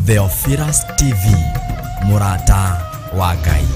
Theophilus TV, mũrata wa Ngai.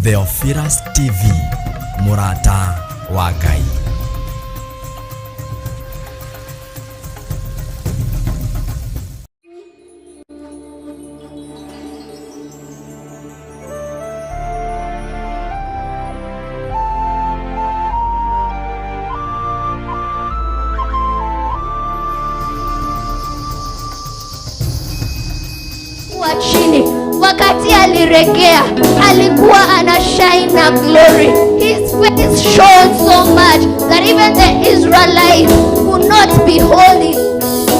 Theophilus TV, mũrata wa Ngai. Wa chini. Wakati aliregea alikuwa ana shine na glory. His face shone so much that even the Israelites could not behold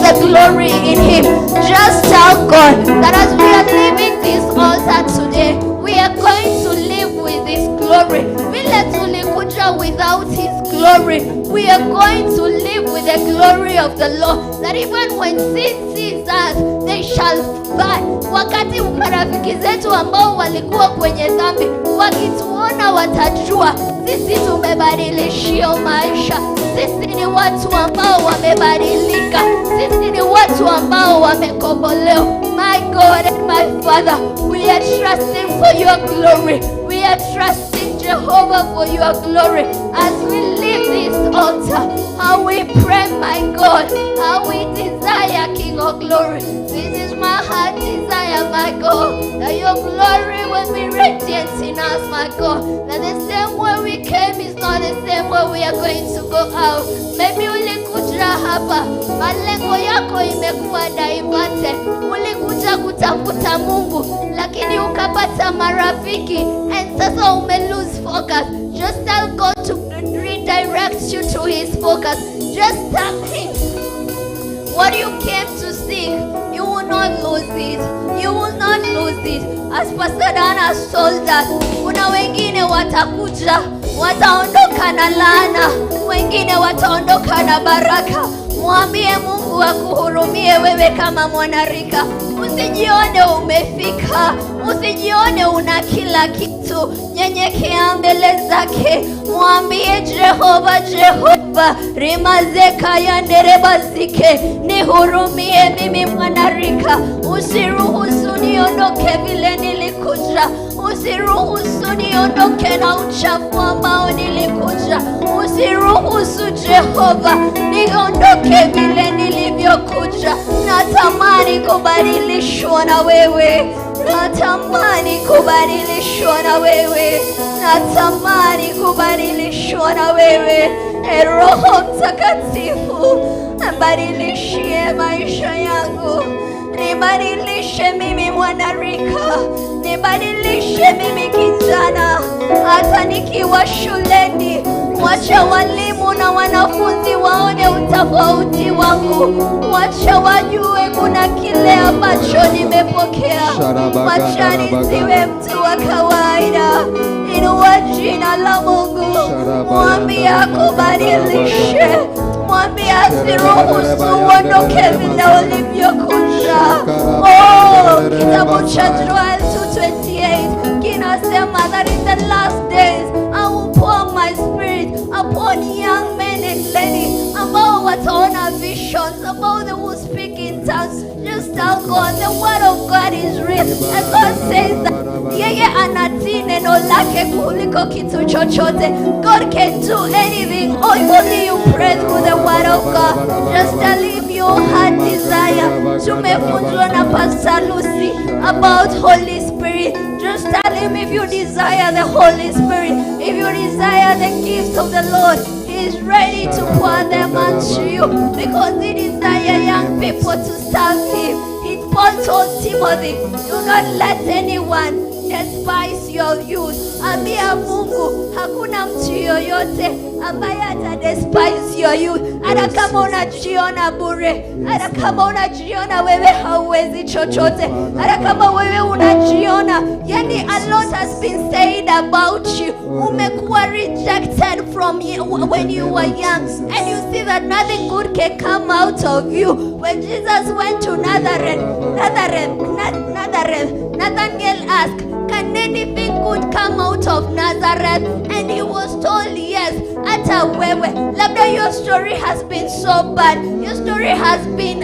the glory in him. Just tell God that as we are leaving this altar today, we are going to live with His glory. Vile tulikuja without His glory, we are going to live with the glory of the Lord. That even when sin sees us, they shall fly. Wakati marafiki zetu ambao walikuwa kwenye dhambi wakituona, watajua sisi tumebadilishiwa maisha. Sisi ni watu ambao wamebadilika. Sisi ni watu ambao wamekombolewa. My God and my Father, we are trusting for your glory. We are trusting, Jehovah, for your glory. As we leave this altar, how we pray, my God, how we desire, King of glory. This is my heart desire, my God, that your glory will be radiant in us, my God. That the same way we came is not the same way we are going to go out. Maybe ulikuja hapa, malengo yako imekuwa diverted. Ulikuja kutafuta Mungu, lakini ukapata marafiki and sasa ume lose focus. Just tell God to redirect you to His focus. Just tell Him what you came to seek, you will not lose it. You will not lose it. As Pastor Dan has told us, kuna wengine watakuja, wataondoka na laana, wengine wataondoka na baraka. Mwambie Mungu akuhurumie wewe kama mwanarika. Usijione umefika, usijione una kila kitu. Nyenyekea mbele zake, mwambie Jehova, Jehova, rimazeka ya nderebazike, nihurumie mimi mwanarika, usiruhusu niondoke vile nilikuja, usiruhusu niondoke na uchafu ambao nilikuja, usiruhusu Jehova niondoke vile nilivyokuja. Natamani kubadilishwa na wewe, natamani kubadilishwa na wewe, natamani kubadilishwa na wewe. E Roho Mtakatifu, badilishie maisha yangu, nibadilishe mimi mwanarika, nibadilishe mimi kijana, hata nikiwa shuleni, wacha walimu na wanafunzi waone utofauti wangu, wacha wajue kuna kile ambacho nimepokea. Wacha nisiwe mtu wa kawaida. Inua jina la Mungu, mwambie akubadilishe, mwambie asiruhusu uondoke vile ulivyokuja. Oh, kitabu cha Joel 2:28 kinasema that in the last days I will pour my spirit upon young men and ladies ambao wataona visions, ambao they will speak in tongues. Just tell God the word of God is real. And God says that yeye anatii neno lake kuliko kitu chochote. God can do anything only you pray through the word of God. Just tell him your heart desire. Tumefunzwa na Pastor Lucy about Holy Spirit. Just tell him if you desire the Holy Spirit, if you desire the gifts of the Lord, He is ready to pour them unto you because he desires young people to serve him. He Paul told Timothy, do not let anyone despise your youth. Ambia Mungu, hakuna mtu yoyote ambaye ata despise your youth. Hata kama unajiona bure, hata kama unajiona wewe hauwezi chochote, hata kama wewe unajiona, yani a lot has been said about you. Umekuwa rejected from when you were young, and you see that nothing good can come out of you. When Jesus went to Nazareth, Nathaniel asked, "Can anything good come out of Nazareth?" And he was told yes. Hata wewe, labda your story has been so bad, your story has been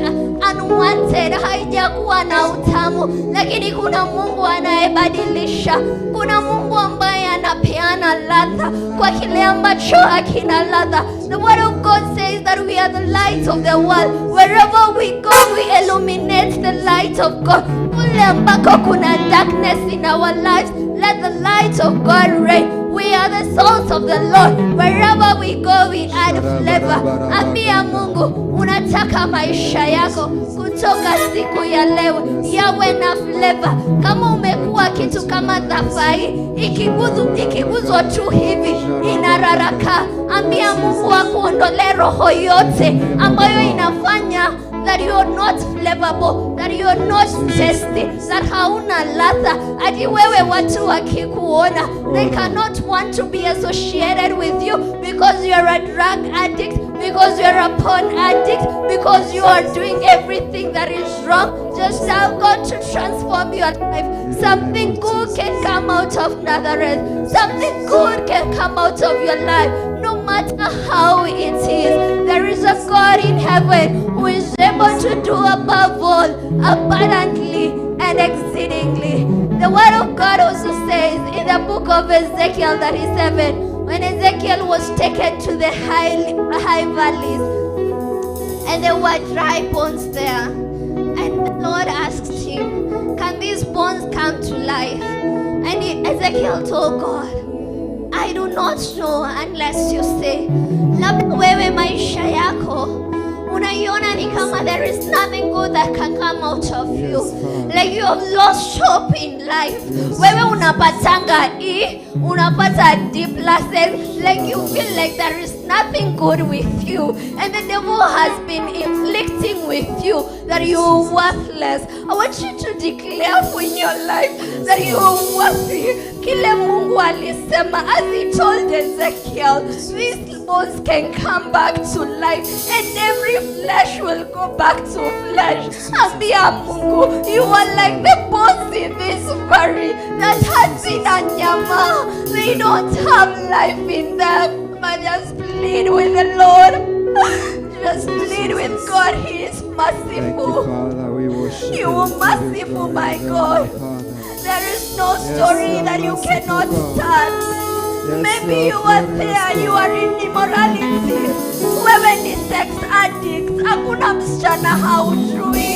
unwanted, haijakuwa na utamu, lakini kuna Mungu anayebadilisha. Kuna Mungu ambaye anapeana ladha kwa kile ambacho hakina ladha. The word of God says that we are the light of the world. Wherever we go, we illuminate the light of God. Kule ambako kuna darkness in our lives, let the light of God reign. We are the salt of the Lord. Wherever we go, we add flavor. Ambia Mungu, unataka maisha yako kutoka siku ya leo yawe na flavor. Kama umekuwa kitu kama dhafai, ikiguzwa tu hivi inararaka. Ambia Mungu akuondolee roho yote ambayo inafanya that you are not flavorable, that you are not tasty, that hauna ladha. Hadi wewe watu wakikuona, they cannot want to be associated with you because you are a drug addict, because you are a porn addict, because you are doing everything that is wrong. Just tell God to transform your life. Something good can come out of Nazareth. Something good can come out of your life. No matter how it is, there is a God in heaven who is able to do above all, abundantly and exceedingly. The word of God also says in the book of Ezekiel 37, when Ezekiel was taken to the high valleys, and there were dry bones there, and the Lord asked him, "Can these bones come to life?" And Ezekiel told God, "I do not know unless you say." Labda wewe maisha yako unaiona ni kama there is nothing good that can come out of you. Like you have lost hope in life. Wewe unapatanga E, unapata D pluses, like you feel like there is nothing good with you. And the devil has been inflicting with you that you are worthless. I want you to declare for your life that you are worthy. Kile Mungu alisema, as he told Ezekiel, these bones can come back to life and every flesh will go back to flesh. Ambia Mungu, you are like the bones in this valley that hazina nyama. They don't have life in them. But just plead with the Lord. Just plead with God. He is Thank you, merciful. Father. We worship You are you. merciful, my God. Father. There is no Yes, story you are that you merciful, cannot God. start. Yes, Maybe you you are are glorious, there, you God. are in immorality. Wewe ni sex addict. Hakuna msichana haujui,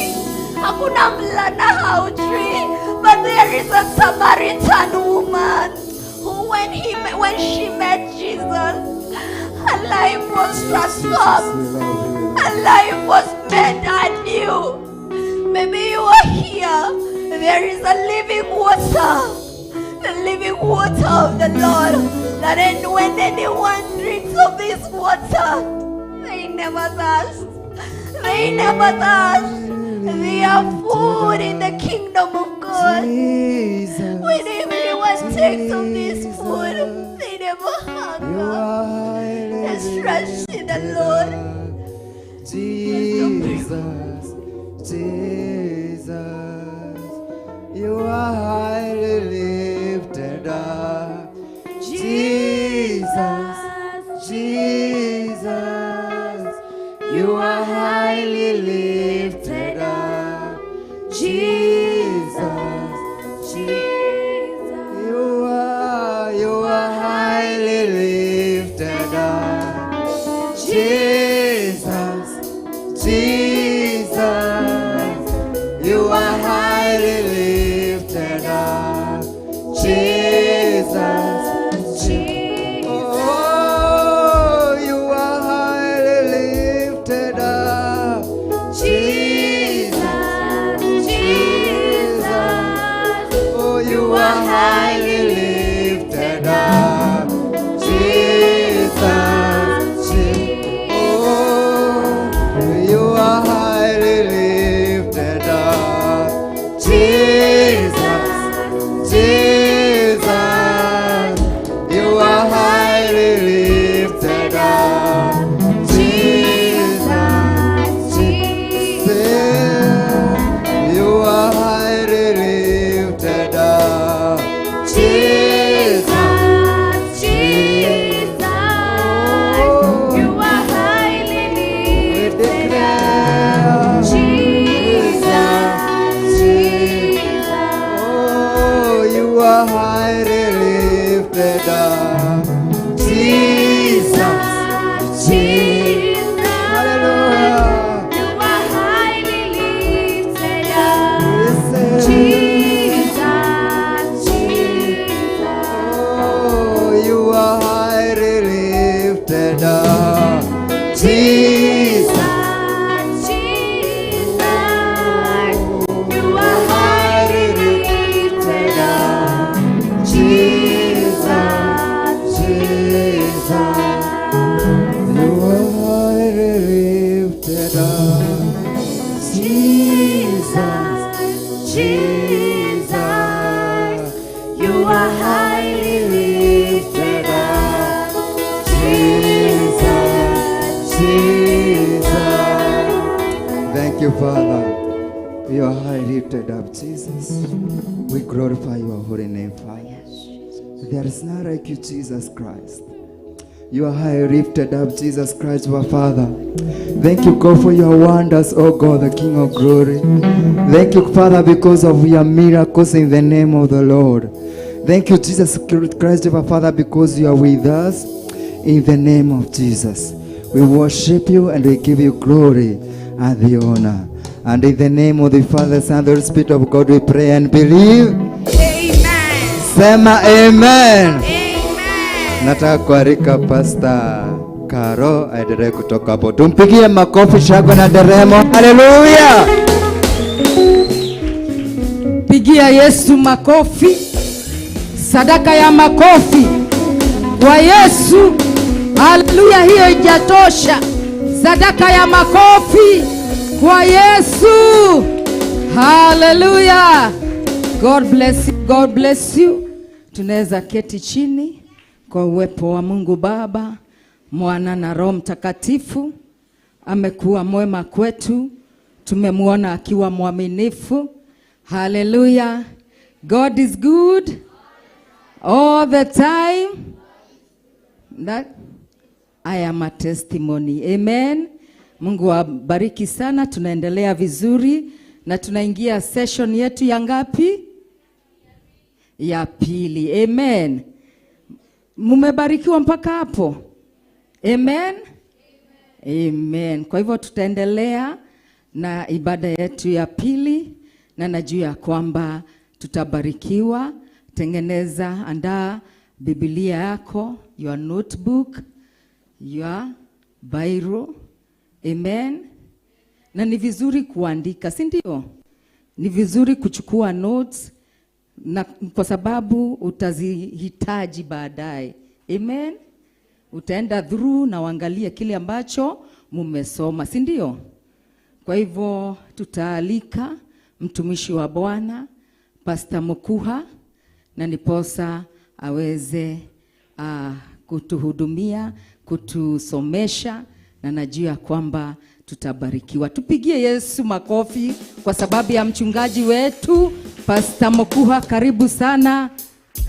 hakuna mvulana haujui. But there is a Samaritan woman who when she met Jesus, her life was transformed. We love you. Her life was made anew. Maybe you are here. There is a living water, the living water of the Lord. That when anyone drinks of this water, they never thirst. They never thirst. They are food in the kingdom of God. Jesus, When everyone takes of this food, they never you hunger. are highly Let's trust in the Lord. Jesus, Jesus, you are highly lifted up. Jesus, Jesus, you are highly lifted up. Jesus, Jesus, you are highly lifted up. Jesus, Jesus, you are highly lifted up. Jesus, Jesus, oh, you are highly lifted up. Jesus, Jesus, oh, you are you, Father. You are high lifted up, Jesus. We glorify your holy name, Father. There is none like you, Jesus Christ. You are high lifted up, Jesus Christ, our Father. Thank you, God, for your wonders, oh God, the King of glory. Thank you, Father, because of your miracles in the name of the Lord. Thank you, Jesus Christ, our Father, because you are with us in the name of Jesus. We worship you and we give you glory and the honor. And in the name of the Father, Son, and the Spirit of God, we pray and believe. Amen. Sema amen. Amen. Nataka kualika Pastor Karo aendelee kutoka hapo. Tumpigie makofi, shangwe na nderemo. Haleluya! Pigia Yesu makofi, sadaka ya makofi kwa Yesu. Haleluya, hiyo ijatosha. Sadaka ya makofi kwa Yesu. Haleluya. God bless you, God bless you. Tunaweza keti chini kwa uwepo wa Mungu Baba, Mwana na Roho Mtakatifu. Amekuwa mwema kwetu, tumemwona akiwa mwaminifu. Haleluya. God is good all the time. That I am a testimony. Amen. Mungu awabariki sana. Tunaendelea vizuri na tunaingia session yetu ya ngapi? Ya pili. Amen. Mumebarikiwa mpaka hapo? Amen. Amen. Kwa hivyo tutaendelea na ibada yetu ya pili na najua ya kwamba tutabarikiwa. Tengeneza, andaa Biblia yako, your notebook, your Bible. Amen. Na ni vizuri kuandika, si ndio? Ni vizuri kuchukua notes na kwa sababu utazihitaji baadaye. Amen. Utaenda through na uangalie kile ambacho mumesoma, si ndio? Kwa hivyo tutaalika mtumishi wa Bwana Pastor Mukuha na niposa aweze kutuhudumia, kutusomesha na najua kwamba tutabarikiwa. Tupigie Yesu makofi kwa sababu ya mchungaji wetu Pastor Mukuha. Karibu sana,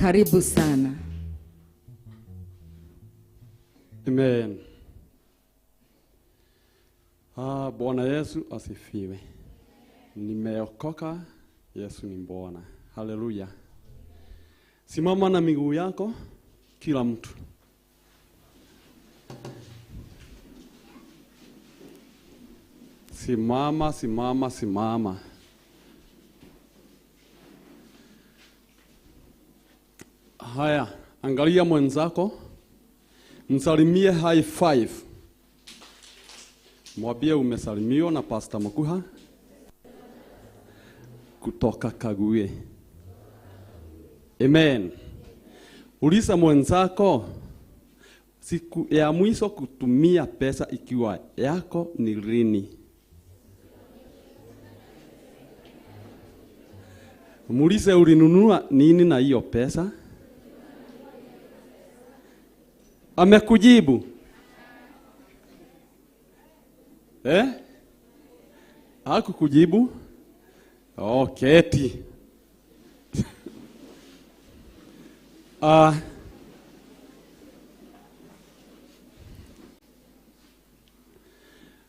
karibu sana. Amen. Ah, Bwana Yesu asifiwe. Nimeokoka, Yesu ni Bwana. Haleluya. Simama na miguu yako kila mtu. Simama, simama, simama. Haya, angalia mwenzako. Msalimie high five. Mwambie umesalimiwa na Pastor Mukuha kutoka Kaguĩ. Amen. Uliza mwenzako siku ya mwisho kutumia pesa ikiwa yako ni lini? Muulize ulinunua nini na hiyo pesa? Amekujibu? Eh? Hakukujibu? Oh, keti.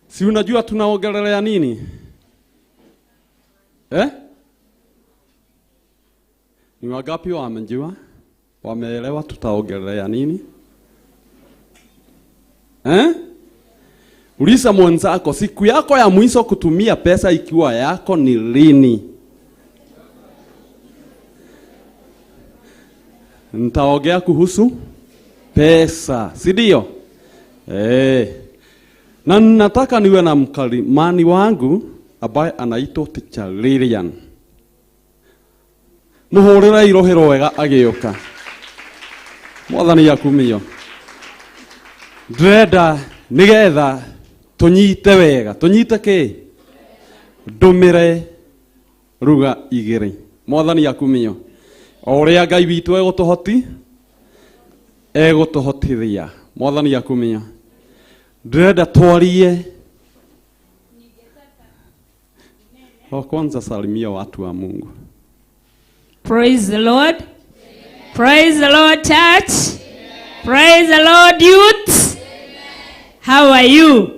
Si unajua tunaongelea nini? Eh? Ni wangapi wamejua? Wameelewa tutaongelea nini? Eh? Uliza mwenzako siku yako ya mwisho kutumia pesa ikiwa yako ni lini? Nitaongea kuhusu pesa, si ndio? Na nataka niwe na mkalimani wangu ambaye anaitwa Teacher Lilian. Muhurire irohe rwega agĩũka. Mwathani akumio. Ndĩrenda nĩgetha tũnyite wega. Tũnyite kĩ? Ndũmĩre ruga igĩrĩ. Mwathani akumio. O ũrĩa Ngai witũ egũtũhoti, egũtũhotithia. Mwathani akumio. Ndĩrenda twarie. O kwanza salimia watu wa Mungu. Praise the Lord. Praise the Lord, church. Praise the Lord, youth. How are you?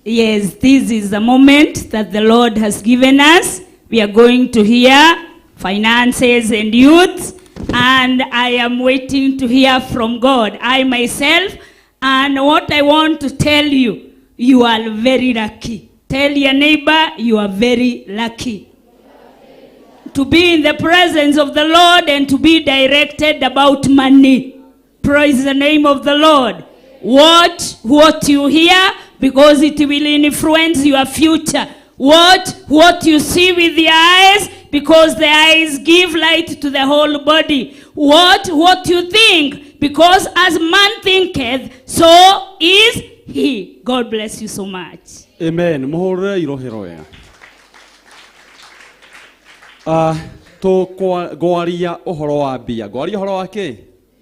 Yes, this is the moment that the Lord has given us. We are going to hear finances and youth, and I am waiting to hear from God. I myself, and what I want to tell you, you are very lucky. Tell your neighbor, you are very lucky to be in the presence of the Lord and to be directed about money. Praise the name of the Lord. Watch what you hear, because it will influence your future. Watch what you see with the eyes, because the eyes give light to the whole body. Watch what you think, because as man thinketh, so is he. God bless you so much. Amen. Muhurire irohero wega. Tũgwaria ũhoro wa mbia. Ngwaria ũhoro wa kĩ?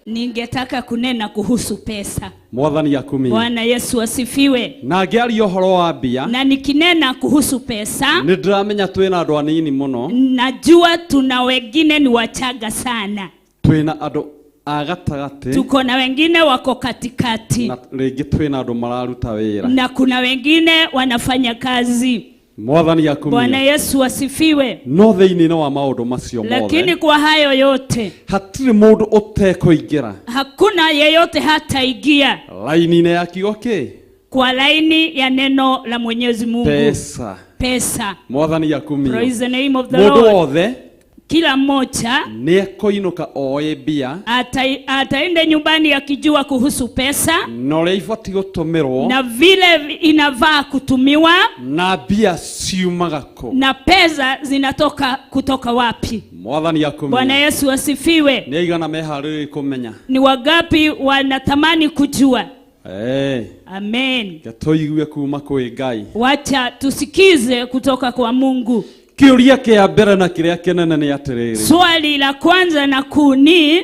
Ningetaka kunena kuhusu pesa. Mwathani akumie. Bwana Yesu asifiwe. Na ngĩaria ũhoro wa mbia, Na nikinena kuhusu pesa, nĩ ndĩramenya twĩna andũ anini mũno. Najua tuna wengine ni wachaga sana. Twĩna andũ a gatagatĩ. Tuko na wengine wako katikati. Na rĩngĩ twĩna andũ mararuta wĩra. Na kuna wengine wanafanya kazi. Mwathani akumie. Bwana Yesu asifiwe. No thĩinĩ wa maũndũ macio mothe, Lakini kwa hayo yote, hatirĩ mũndũ ũtekũingĩra hakuna yeyote hataingia laini-inĩ ya kiugo kĩ? kwa laini ya neno la Mwenyezi Mungu. Pesa. Pesa. Mwathani akumie. Praise the name of the Mũndũ Lord. wothe Kila mmoja nĩ ekũinũka oĩ mbia ataenda nyumbani akijua kuhusu pesa na ũrĩa ibatiĩ gũtũmĩrwo na vile inavaa kutumiwa na mbia ciumaga kũ. na pesa zinatoka kutoka wapi. Mwathani akumie. Bwana Yesu asifiwe. Nĩ aigana meharĩrĩirie kũmenya? Ni wangapi wanatamani kujua? Amen. Reke tũigue kuma kwĩ Ngai. Wacha tusikize kutoka kwa Mungu. Kĩũria kĩa mbere na kĩrĩa kĩnene nĩ atĩrĩrĩ. Swali la kwanza na kuu ni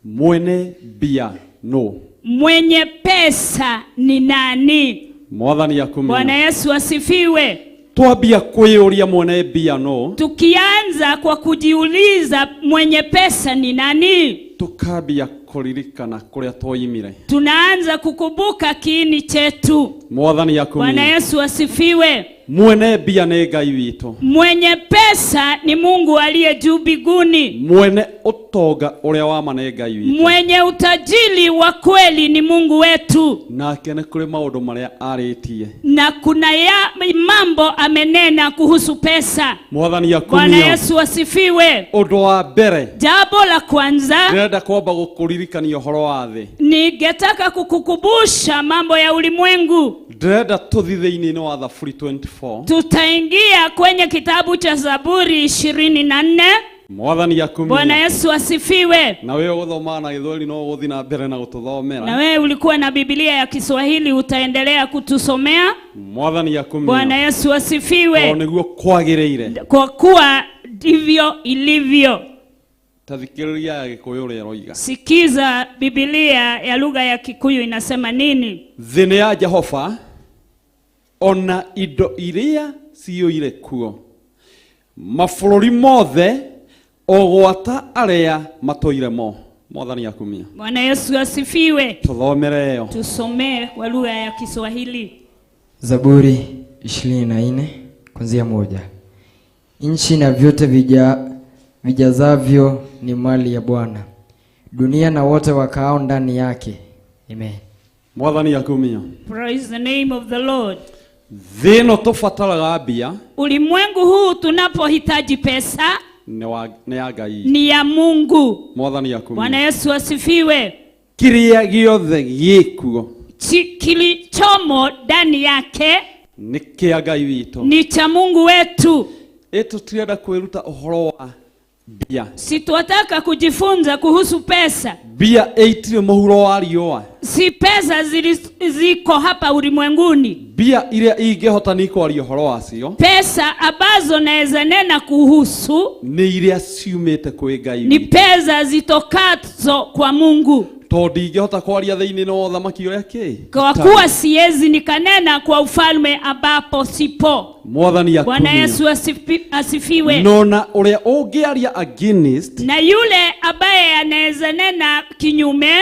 mwene mbia no? Mwenye pesa ni nani? Mwathani akumie. Bwana Yesu asifiwe. Twambia kwĩyũria mwene mbia no, Tukianza kwa kujiuliza mwenye pesa ni nani, tukambia kũririkana kũrĩa twoimire. Tunaanza kukumbuka kiini chetu. Mwathani akumie. Bwana Yesu asifiwe. Mwene mbia nĩ Ngai witũ. Mwenye pesa ni Mungu aliye juu mbinguni. Mwene ũtonga ũrĩa wa ma nĩ Ngai witũ. Mwenye utajiri wa kweli ni Mungu wetu. Nake nĩ kũrĩ maũndũ marĩa arĩtie. Na kuna ya mambo amenena kuhusu pesa. Mwathani akumie. Bwana Yesu asifiwe. Ũndũ wa mbere, Jambo la kwanza, ndĩrenda kwamba gũkũririkania ũhoro wa thĩ. Ningetaka kukukumbusha mambo ya ulimwengu. Ndĩrenda tũthiĩ thĩinĩ wa Thaburi 24. Tutaingia kwenye kitabu cha Zaburi 24. Mwathani akumie. Bwana Yesu asifiwe. Na wewe ũgũthoma na Gĩthweri no ũgũthiĩ na mbere na gũtũthomera. Na wewe ulikuwa na Biblia ya Kiswahili utaendelea kutusomea. Mwathani akumie. Bwana Yesu asifiwe. Tondũ nĩguo kwagĩrĩire. Kwa kuwa ndivyo ilivyo. Tathikĩrĩria ya Gĩkũyũ ũrĩa ĩroiga. Sikiza Biblia ya lugha ya Kikuyu inasema nini? Thĩ nĩ ya Jehova ona indo iria ciyũire kuo, mabũrũri mothe o gwata arĩa matũire mo. Mwathani akumie. Bwana Yesu asifiwe. Tuthomere ĩyo. Tusomee kwa lugha ya Kiswahili. Zaburi 24 kuanzia 1. Nchi na vyote vijazavyo ni mali ya Bwana, dunia na wote wakaao ndani yake. Amen. Mwathani akumie. Praise the name of the Lord. Thĩ ĩno tũbataraga mbia. Ulimwengu huu tunapohitaji pesa Nĩ ya Ngai. ni ya Mungu. Mwathani akumie. Bwana Yesu asifiwe. Kĩrĩa gĩothe gĩkuo Kilichomo ndani yake nĩ kĩa Ngai witũ. ni cha Mungu wetu. Ĩ tũtirenda kwĩruta ũhoro wa mbia. Si twataka kujifunza kuhusu pesa. Mbia ĩitirĩ mũhuro wa riũa. Si pesa ziko hapa ulimwenguni. Mbia iria ingĩhota ni kwaria ũhoro wacio Pesa ambazo naweza nena kuhusu nĩ iria ciumĩte kwĩ Ngai ni witũ. pesa zitokazo kwa Mungu. Tondũ ndingĩhota kwaria thĩinĩ wa ũthamaki ũrĩa kĩ Kwa kuwa siwezi nikanena kwa ufalme ambapo sipo. Mwathani Bwana akumio. Yesu asifiwe. Nona ũrĩa ũngĩaria against Na yule ambaye anaweza nena kinyume,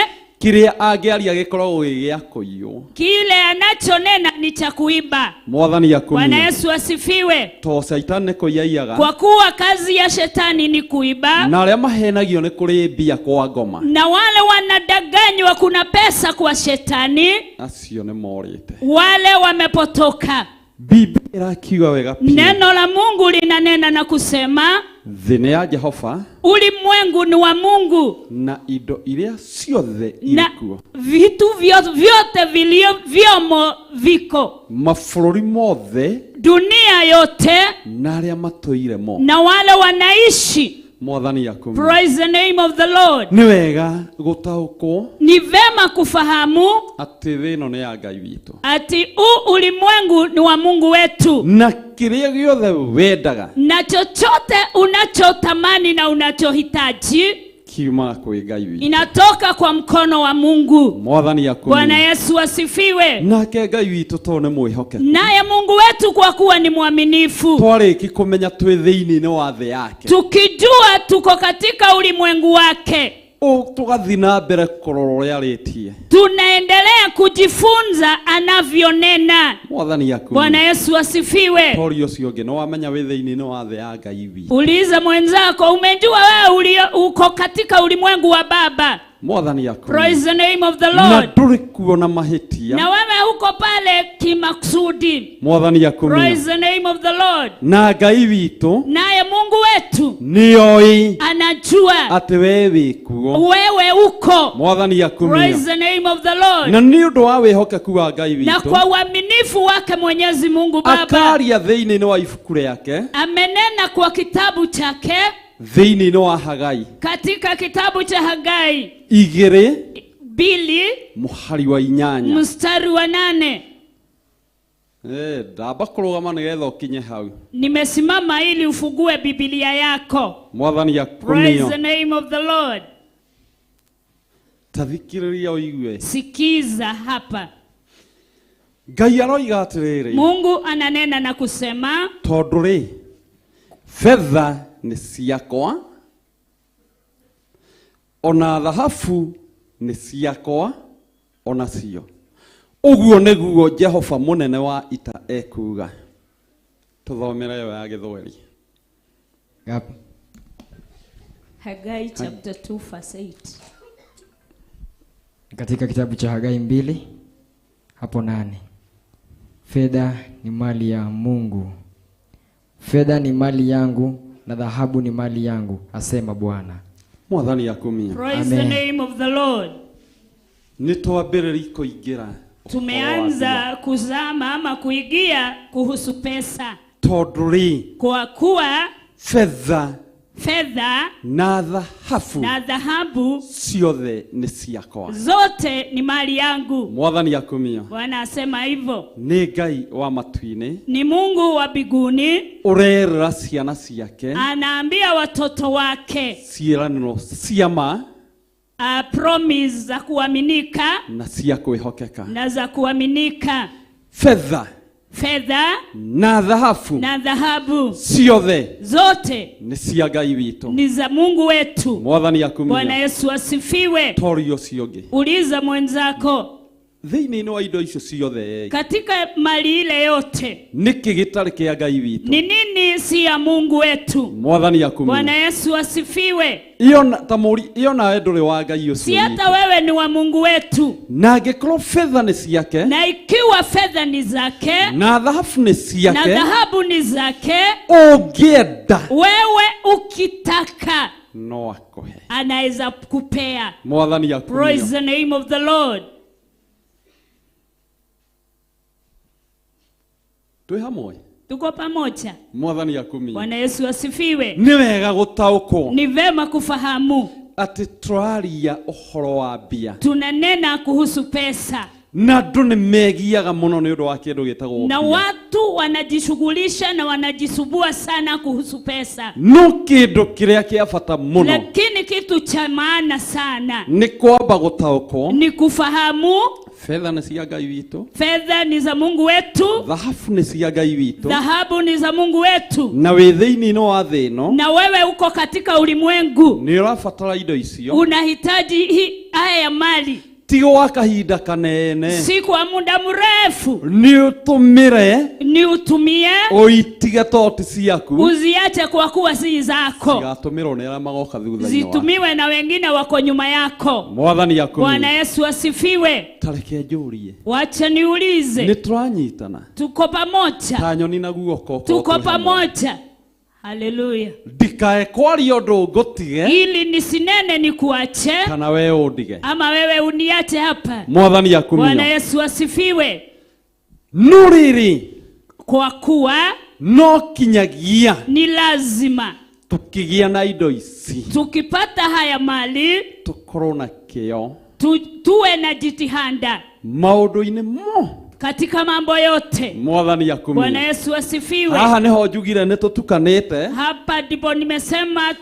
kĩrĩa angĩaria gĩkoragwo gĩ gĩa kũiywo. Kile anachonena ni cha kuiba. Mwathani Bwana akumio. Yesu asifiwe. To caitani nĩ kũiya Kwa kuwa kazi ya shetani ni kuiba, na arĩa mahenagio nĩ kũrĩ mbia kwa ngoma, na wale wanadanganywa kuna pesa kwa shetani, acio nĩ morĩte. Wale wamepotoka. Biblia ĩrakiuga wega biũ, Neno la Mungu linanena na kusema thĩ nĩ ya Jehova ulimwengu ni wa Mungu na indo iria ciothe irĩ na kuo, vitu vyote vilivyomo viko, mabũrũri mothe dunia yote na arĩa matũire mo. Na wale wanaishi. Mwathani akumio. Praise the name of the Lord. Nĩ wega gũtaũkwo Ni vema kufahamu atĩ thĩ ĩno nĩ ya Ngai witũ, ati huu ulimwengu ni wa Mungu wetu, na kĩrĩa gĩothe wendaga na chochote unachotamani na unachohitaji kiumaga kwĩ Ngai witũ. Inatoka kwa mkono wa Mungu. Mwathani akumio. Bwana Yesu asifiwe. Nake Ngai witũ tondũ nĩ mwĩhokeku, Naye Mungu wetu kwa kuwa ni mwaminifu, twarĩki kũmenya twĩ thĩinĩ wa thĩ yake, tukijua tuko katika ulimwengu wake, tũgathiĩ na mbere kũrora ũrĩa arĩtie. Tunaendelea kujifunza anavyonena. Mwathani akumio. Bwana Yesu asifiwe. Tori ũcio ũngĩ nĩ wamenya wĩ thĩinĩ wa thĩ ya Ngai witũ. Uliza mwenzako, umejua wewe uko katika ulimwengu wa Baba? Mwathani akumio. Praise the name of the Na Lord. ndũrĩ kuo na mahĩtia. Na wewe uko pale kimakusudi. Mwathani akumio. Praise the name of the Lord. Na Ngai witũ Naye Mungu wetu nĩoĩ anajua atĩ we wĩ kuo. wewe uko. Mwathani akumio. Praise the name of the Lord. Na nĩ ũndũ wa wĩhokeku wa Ngai Na witũ, kwa uaminifu wake Mwenyezi Mungu Baba akaria thĩinĩ wa ibuku rĩake, amenena kwa kitabu chake, thĩinĩ wa Hagai katika kitabu cha Hagai igĩrĩ 2 mũhari wa 8 mstari wa 8. Ndamba kũrũgama nĩgetha ũkinye hau. Nimesimama ili ufungue Biblia yako. Mwathani Praise akumio. the name of the Lord. Tathikĩrĩria ũigue. Sikiza hapa. Ngai aroiga atĩrĩrĩ, Mungu ananena na kusema, tondũ rĩ betha nĩ ciakwa ona thahabu nĩ ciakwa ona cio, ũguo nĩguo Jehova mũnene wa ita ekuuga. Tũthomere ĩyo ya Gĩthweri. Ngapi? Hagai chapter 2 verse 8. Katika kitabu cha Hagai 2 hapo 8. Fedha ni mali ya Mungu. Fedha ni mali yangu na dhahabu ni mali yangu, asema Bwana. Mwathani akumia. Praise the Amen. name of the Lord. Nĩ twambĩrĩria kũingĩra. Tumeanza kuzama ama kuingia kuhusu pesa. Tondũ rĩ, Kwa kuwa fedha fedha na dhahabu na dhahabu ciothe nĩ ciakwa. zote ni mali yangu. Mwathani akumia. Bwana asema hivyo. Nĩ Ngai wa matu-inĩ Ni Mungu wa mbinguni ũrerĩra ciana ciake anaambia watoto wake ciĩranĩro cia ma promise za kuaminika na cia kwĩhokeka. na za kuaminika. Fedha Fedha na dhahabu na dhahabu ciothe zote nĩ cia Ngai witũ. ni za Mungu wetu. Mwathani akumia. Bwana Yesu asifiwe. Tori ũcio ũngĩ. Uliza mwenzako, Thĩinĩ wa indo icio ciothe, katika mali ile yote nĩkĩ gĩtarĩ kĩa Ngai witũ? ni nini si ya Mungu wetu? Mwathani akumia. Bwana Yesu asifiwe. Iyo ta mũri, iyo nawe ndũrĩ wa Ngai ũcio Si hata witũ. wewe ni wa Mungu wetu. Na angĩkorwo fedha nĩ ciake, Na ikiwa fedha ni zake, na dhahabu nĩ na ciake, dhahabu ni zake, ũngĩenda wewe ukitaka no akũhe. anaweza kupea. Mwathani akumia. Praise the name of the Lord. Twĩ hamwe. Tuko pamoja. Mwathani akumia. Bwana Yesu asifiwe. Nĩ wega gũtaũkwo Ni vema kufahamu atĩ tũraria ũhoro wa mbia. Tunanena kuhusu pesa. Na andũ nĩ megiaga mũno nĩ ũndũ wa kĩndũ gĩtagwo Na mbia. watu wanajishughulisha na wanajisumbua sana kuhusu pesa. No kĩndũ kĩrĩa kĩa bata mũno Lakini kitu Kitu cha maana sana ni kwamba gutaũkwo, ni kufahamu fedha nĩ cia Ngai witũ, fedha ni za Mungu wetu, thahabu nĩ cia Ngai witũ, dhahabu ni za Mungu wetu, na wĩ thĩinĩ wa thĩ ĩno, na wewe uko katika ulimwengu, nĩ ũrabatara indo icio, unahitaji haya mali, ti gwa kahinda kanene, si kwa muda mrefu, ni utumire, ni utumie, uitige to ti ciaku, uziache kwa kuwa si zako, cigatumirwo nĩ arĩa magoka thutha-inĩ, zitumiwe na wengine wako nyuma yako. Mwathani akumie. Bwana Yesu asifiwe. Tareke njũrie, wacha niulize, nĩ tũranyitana, tuko pamoja, ta nyoni na guoko, tuko pamoja. Haleluya. Ndikae kwaria ũndũ ngũtige, ili nisinene nikuache, kana wewe undige, ama wewe uniache hapa. Mwathani akumio. Bwana Yesu asifiwe. No rĩrĩ, kwa kuwa no kinyagia, ni lazima tukigia na indo ici, tukipata haya mali, tukorwo na kĩo, tuwe na jitihada maũndũ-inĩ mo, katika mambo yote. Mwathani akumio. Bwana Yesu asifiwe. Haha niho njugire nĩ tũtukanĩte, hapa ndipo nimesema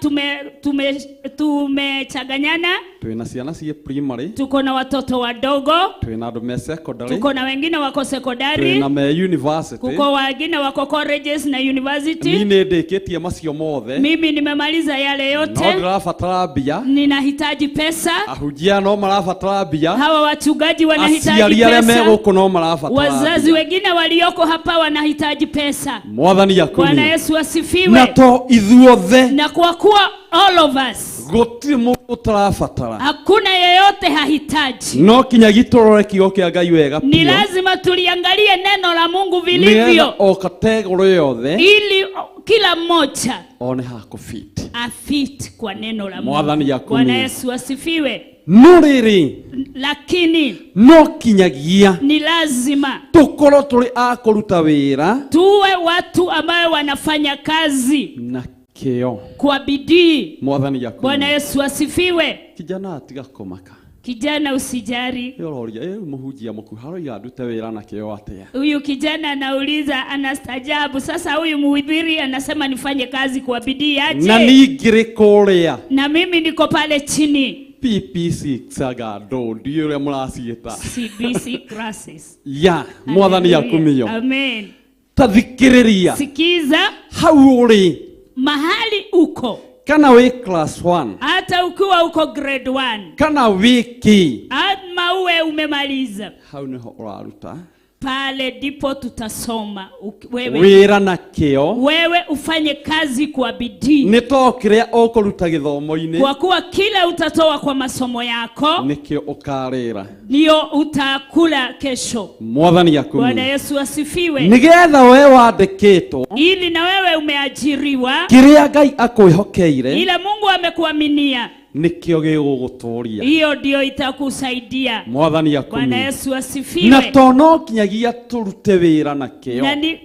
tumechanganyana. Twina ciana cie primary, tuko na watoto wadogo, twina andũ me secondary, tuko na wengine wako secondary, twina me university, kuko wengine wako colleges na university. Niĩ nĩ ndĩkĩtie macio mothe, mimi nimemaliza yale yote. No ndĩrabatara mbia, ninahitaji pesa. Ahunjia no marabatara mbia, hawa wachungaji wanahitaji pesa, aciari arĩa me gũkũ no marabatara, wazazi wengine walioko hapa wanahitaji pesa. Mwathani akumio. Bwana Yesu asifiwe. Na to ithuothe, na kwa kuwa all of us, gũtirĩ mũndũ ũtarabatara, hakuna yeyote hahitaji. No kinyagia tũrore kiugo kĩa Ngai wega ni biũ, lazima tuliangalie neno la Mungu vilivyo, nĩgetha o kategori yothe, ili kila mmoja one ha kũfit, afit kwa neno la Mungu. Mwathani akumio. Bwana Yesu asifiwe. No rĩrĩ, lakini no kinyagia, ni lazima tũkorwo tũrĩ a kũruta wĩra, tuwe watu ambao wanafanya kazi na kĩo, kwa bidii. Mwathani akumio. Bwana Yesu asifiwe. Kijana tiga kũmaka, kijana usijari. Ũroria, mũhunjia mũkuha aroiga ndute wĩra na kĩo atĩa? Huyu kijana anauliza, anastajabu. Sasa huyu mhubiri anasema nifanye kazi kwa bidii aje? Na niĩ kũrĩa, na mimi niko pale chini. PP6 aga ndo ndiũ ũrĩa mũraciĩta, CBC classes. Ya, Mwathani akumio. Amen. Ta thikĩrĩria, sikiza, hau ũrĩ, mahali uko, kana wĩ class 1, hata ukiwa uko grade 1, kana wĩ kĩ, ama uwe umemaliza, hau niho ũraruta, pale ndipo tutasoma. Wewe wĩra na kĩo, wewe ufanye kazi kwa bidii, nĩ to kĩrĩa ũkũruta gĩthomo-inĩ, kwa kuwa kila utatoa kwa masomo yako nĩkĩo ũkarĩra, ndio utakula kesho. Mwathani akumio. Bwana Yesu asifiwe. Nĩgetha we wandĩkĩtwo, ili na wewe umeajiriwa, kĩrĩa Ngai akwĩhokeire, ile Mungu amekuaminia, nĩkĩo gĩgũgũtũria, hiyo ndio itakusaidia. Mwathani akumio. Bwana Yesu asifiwe. Na to no kinyagia tũrute wĩra na kĩo, na ni,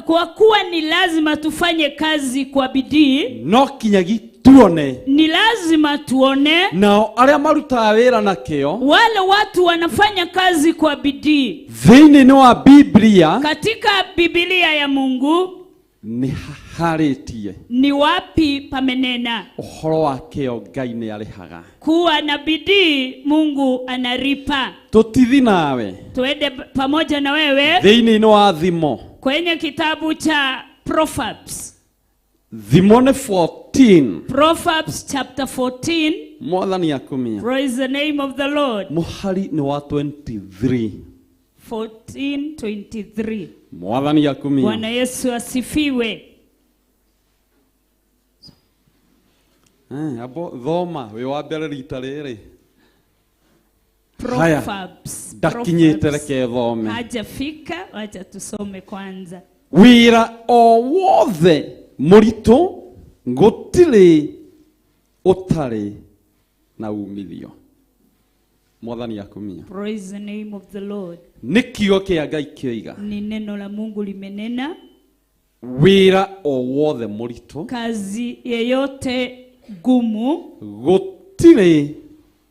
kwa kuwa ni lazima tufanye kazi kwa bidii, no kinyagia tuone, ni lazima tuone, nao arĩa marutaga wĩra na kĩo, wale watu wanafanya kazi kwa bidii thĩinĩ wa Biblia, katika Biblia ya Mungu, nĩ harĩtie, ni wapi pamenena ũhoro wa kĩo Ngai nĩ arĩhaga. Kuwa na bidii Mungu anaripa. Tũtithi nawe, tuende pamoja na wewe thĩinĩ wa Thimo, kwenye kitabu cha Proverbs. Thimo nĩ 14, Proverbs chapter 14. Mwathani akumia. Praise the name of the Lord. Mũhari nĩ wa 23. 14:23. Mwathani akumia. Bwana Yesu asifiwe. Abo thoma wĩ wa mbere rita rĩrĩ. Proverbs. Ndakinyĩte, reke thome. Hajafika, wacha tusome kwanza. Wĩra o wothe mũritũ gũtirĩ ũtarĩ na umithio. Mwathani akumia. Praise the name of the Lord. Nĩ kiugo kĩa Ngai kĩoiga, ni neno la Mungu limenena, wĩra o wothe mũritũ, kazi yeyote gumu, gũtirĩ,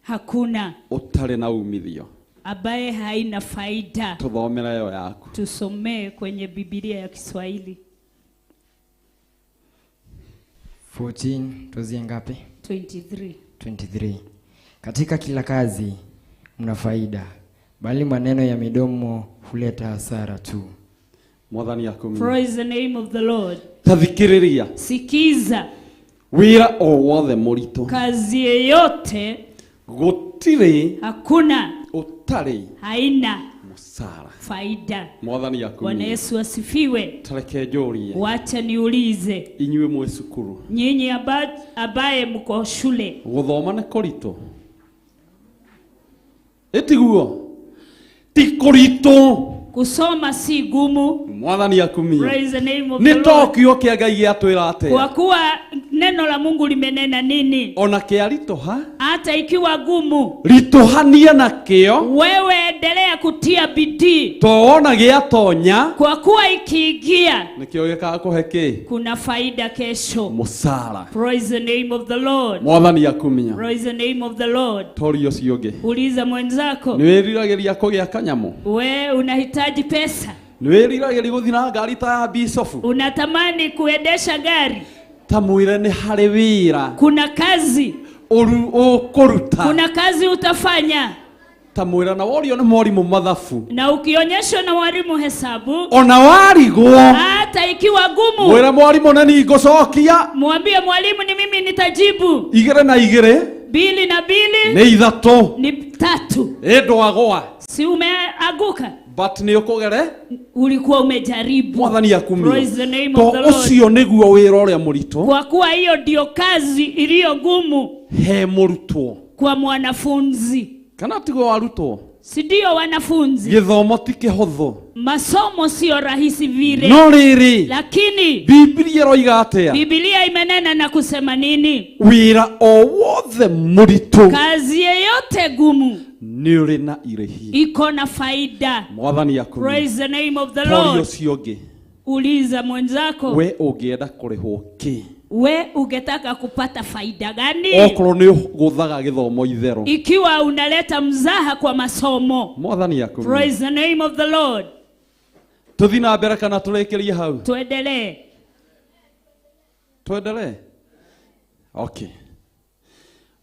hakuna ũtarĩ na umithio, ambaye haina faida. Tuthomere yo yaku. Tusomee kwenye Biblia ya Kiswahili. 14 tuanzie ngapi? 23. 23. Katika kila kazi mna faida, bali maneno ya midomo huleta hasara tu. Mwathani akumio. Praise the name of the Lord. Tathikiriria. Sikiza. Wira o wothe mũritũ. Kazi yeyote gũtirĩ, hakuna, ũtarĩ, haina mũcara. Faida. Mwathani akumio. Bwana Yesu asifiwe. Tareke njũrie. Wacha niulize. Inyuĩ mwĩ cukuru. Nyinyi ambaye mko shule. Gũthoma nĩ kũritũ? Ĩtiguo? Ti kũritũ. Kusoma si gumu. Mwathani akumio. Praise the name of the Nĩ Lord. to kiugo kĩa Ngai gĩatwĩra atĩa? Kwa kuwa neno la Mungu limenena nini? Ona kĩaritũha, hata ikiwa gumu, ritũhania na kĩo. Wewe endelea kutia bidii. To wona gĩatonya, kwa kuwa ikiingia nĩkĩo gĩgakũhe kĩ? Kuna faida kesho. Mũcara. Praise the name of the Lord. Mwathani akumio. Praise the name of the Lord. Tori ũcio ũngĩ. Uliza mwenzako. Nĩ wĩriragĩria kũgĩa kanyamũ? We unahitaji pesa? Nĩ wĩriragĩria gũthiĩ na ngari ta ya bicobu? Unatamani kuendesha gari? Ta mwĩre nĩ harĩ wĩra. Kuna kazi. Ũkũruta. Kuna kazi utafanya. Ta mwĩra na worio nĩ mwarimu mathabu. Na ukionyeshwa na mwalimu hesabu. Ona warigwo. Hata ikiwa gumu. Mwĩre mwarimu nĩ niĩ ngũcokia. Mwambie mwalimu ni mimi nitajibu. 2 na 2. 2 na 2. Nĩ 3. Ni 3. Ĩ ndwagwa. Si umeanguka? But nĩ ũkũgere? Ulikuwa umejaribu. Mwathani akumio. Praise the name of the Lord. Ũcio nĩguo wĩra ũrĩa mũritũ. Kwa kuwa hiyo ndio kazi iliyo gumu. He mũrutwo. Kwa mwanafunzi. Kana tiguo arutwo? Si ndio wanafunzi? Gĩthomo ti kĩhũthũ. Masomo sio rahisi vile. No rĩrĩ. Lakini Biblia ĩroiga atĩa? Biblia imenena na kusema nini? Wĩra o wothe mũritũ. Kazi yeyote gumu nĩ ũrĩ na irĩhi. Iko na faida. Mwathani akumio. Praise the name of the Tori Lord. ũcio ũngĩ. Uliza mwenzako. We ũngĩenda kũrĩhwo kĩ? We ungetaka kupata faida gani? Okorwo nĩ ũgũthaga gĩthomo itherũ. Ikiwa unaleta mzaha kwa masomo. Mwathani akumio. Praise the name of the Lord. Tũthiĩ na mbere kana tũrĩkĩrie hau? Tuendelee. Tuendelee? Okay.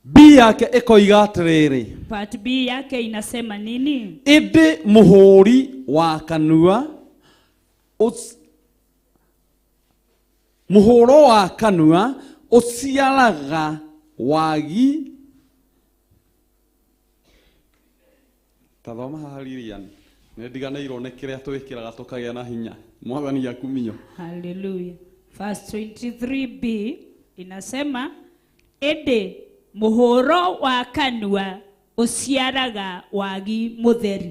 B yake ĩkoiga atĩrĩrĩ. Part B yake inasema nini? Ĩndĩ mũhũri wa kanua mũhũro wa kanua ũciaraga wagi. Ta thoma haha Lilian. Nĩ ndiganĩirwo nĩ kĩrĩa twĩkĩraga tũkagĩa na hinya. Mwathani akumio. Hallelujah. Verse 23b inasema ĩndĩ mũhũro wa kanua ũciaraga wagi mũtheri.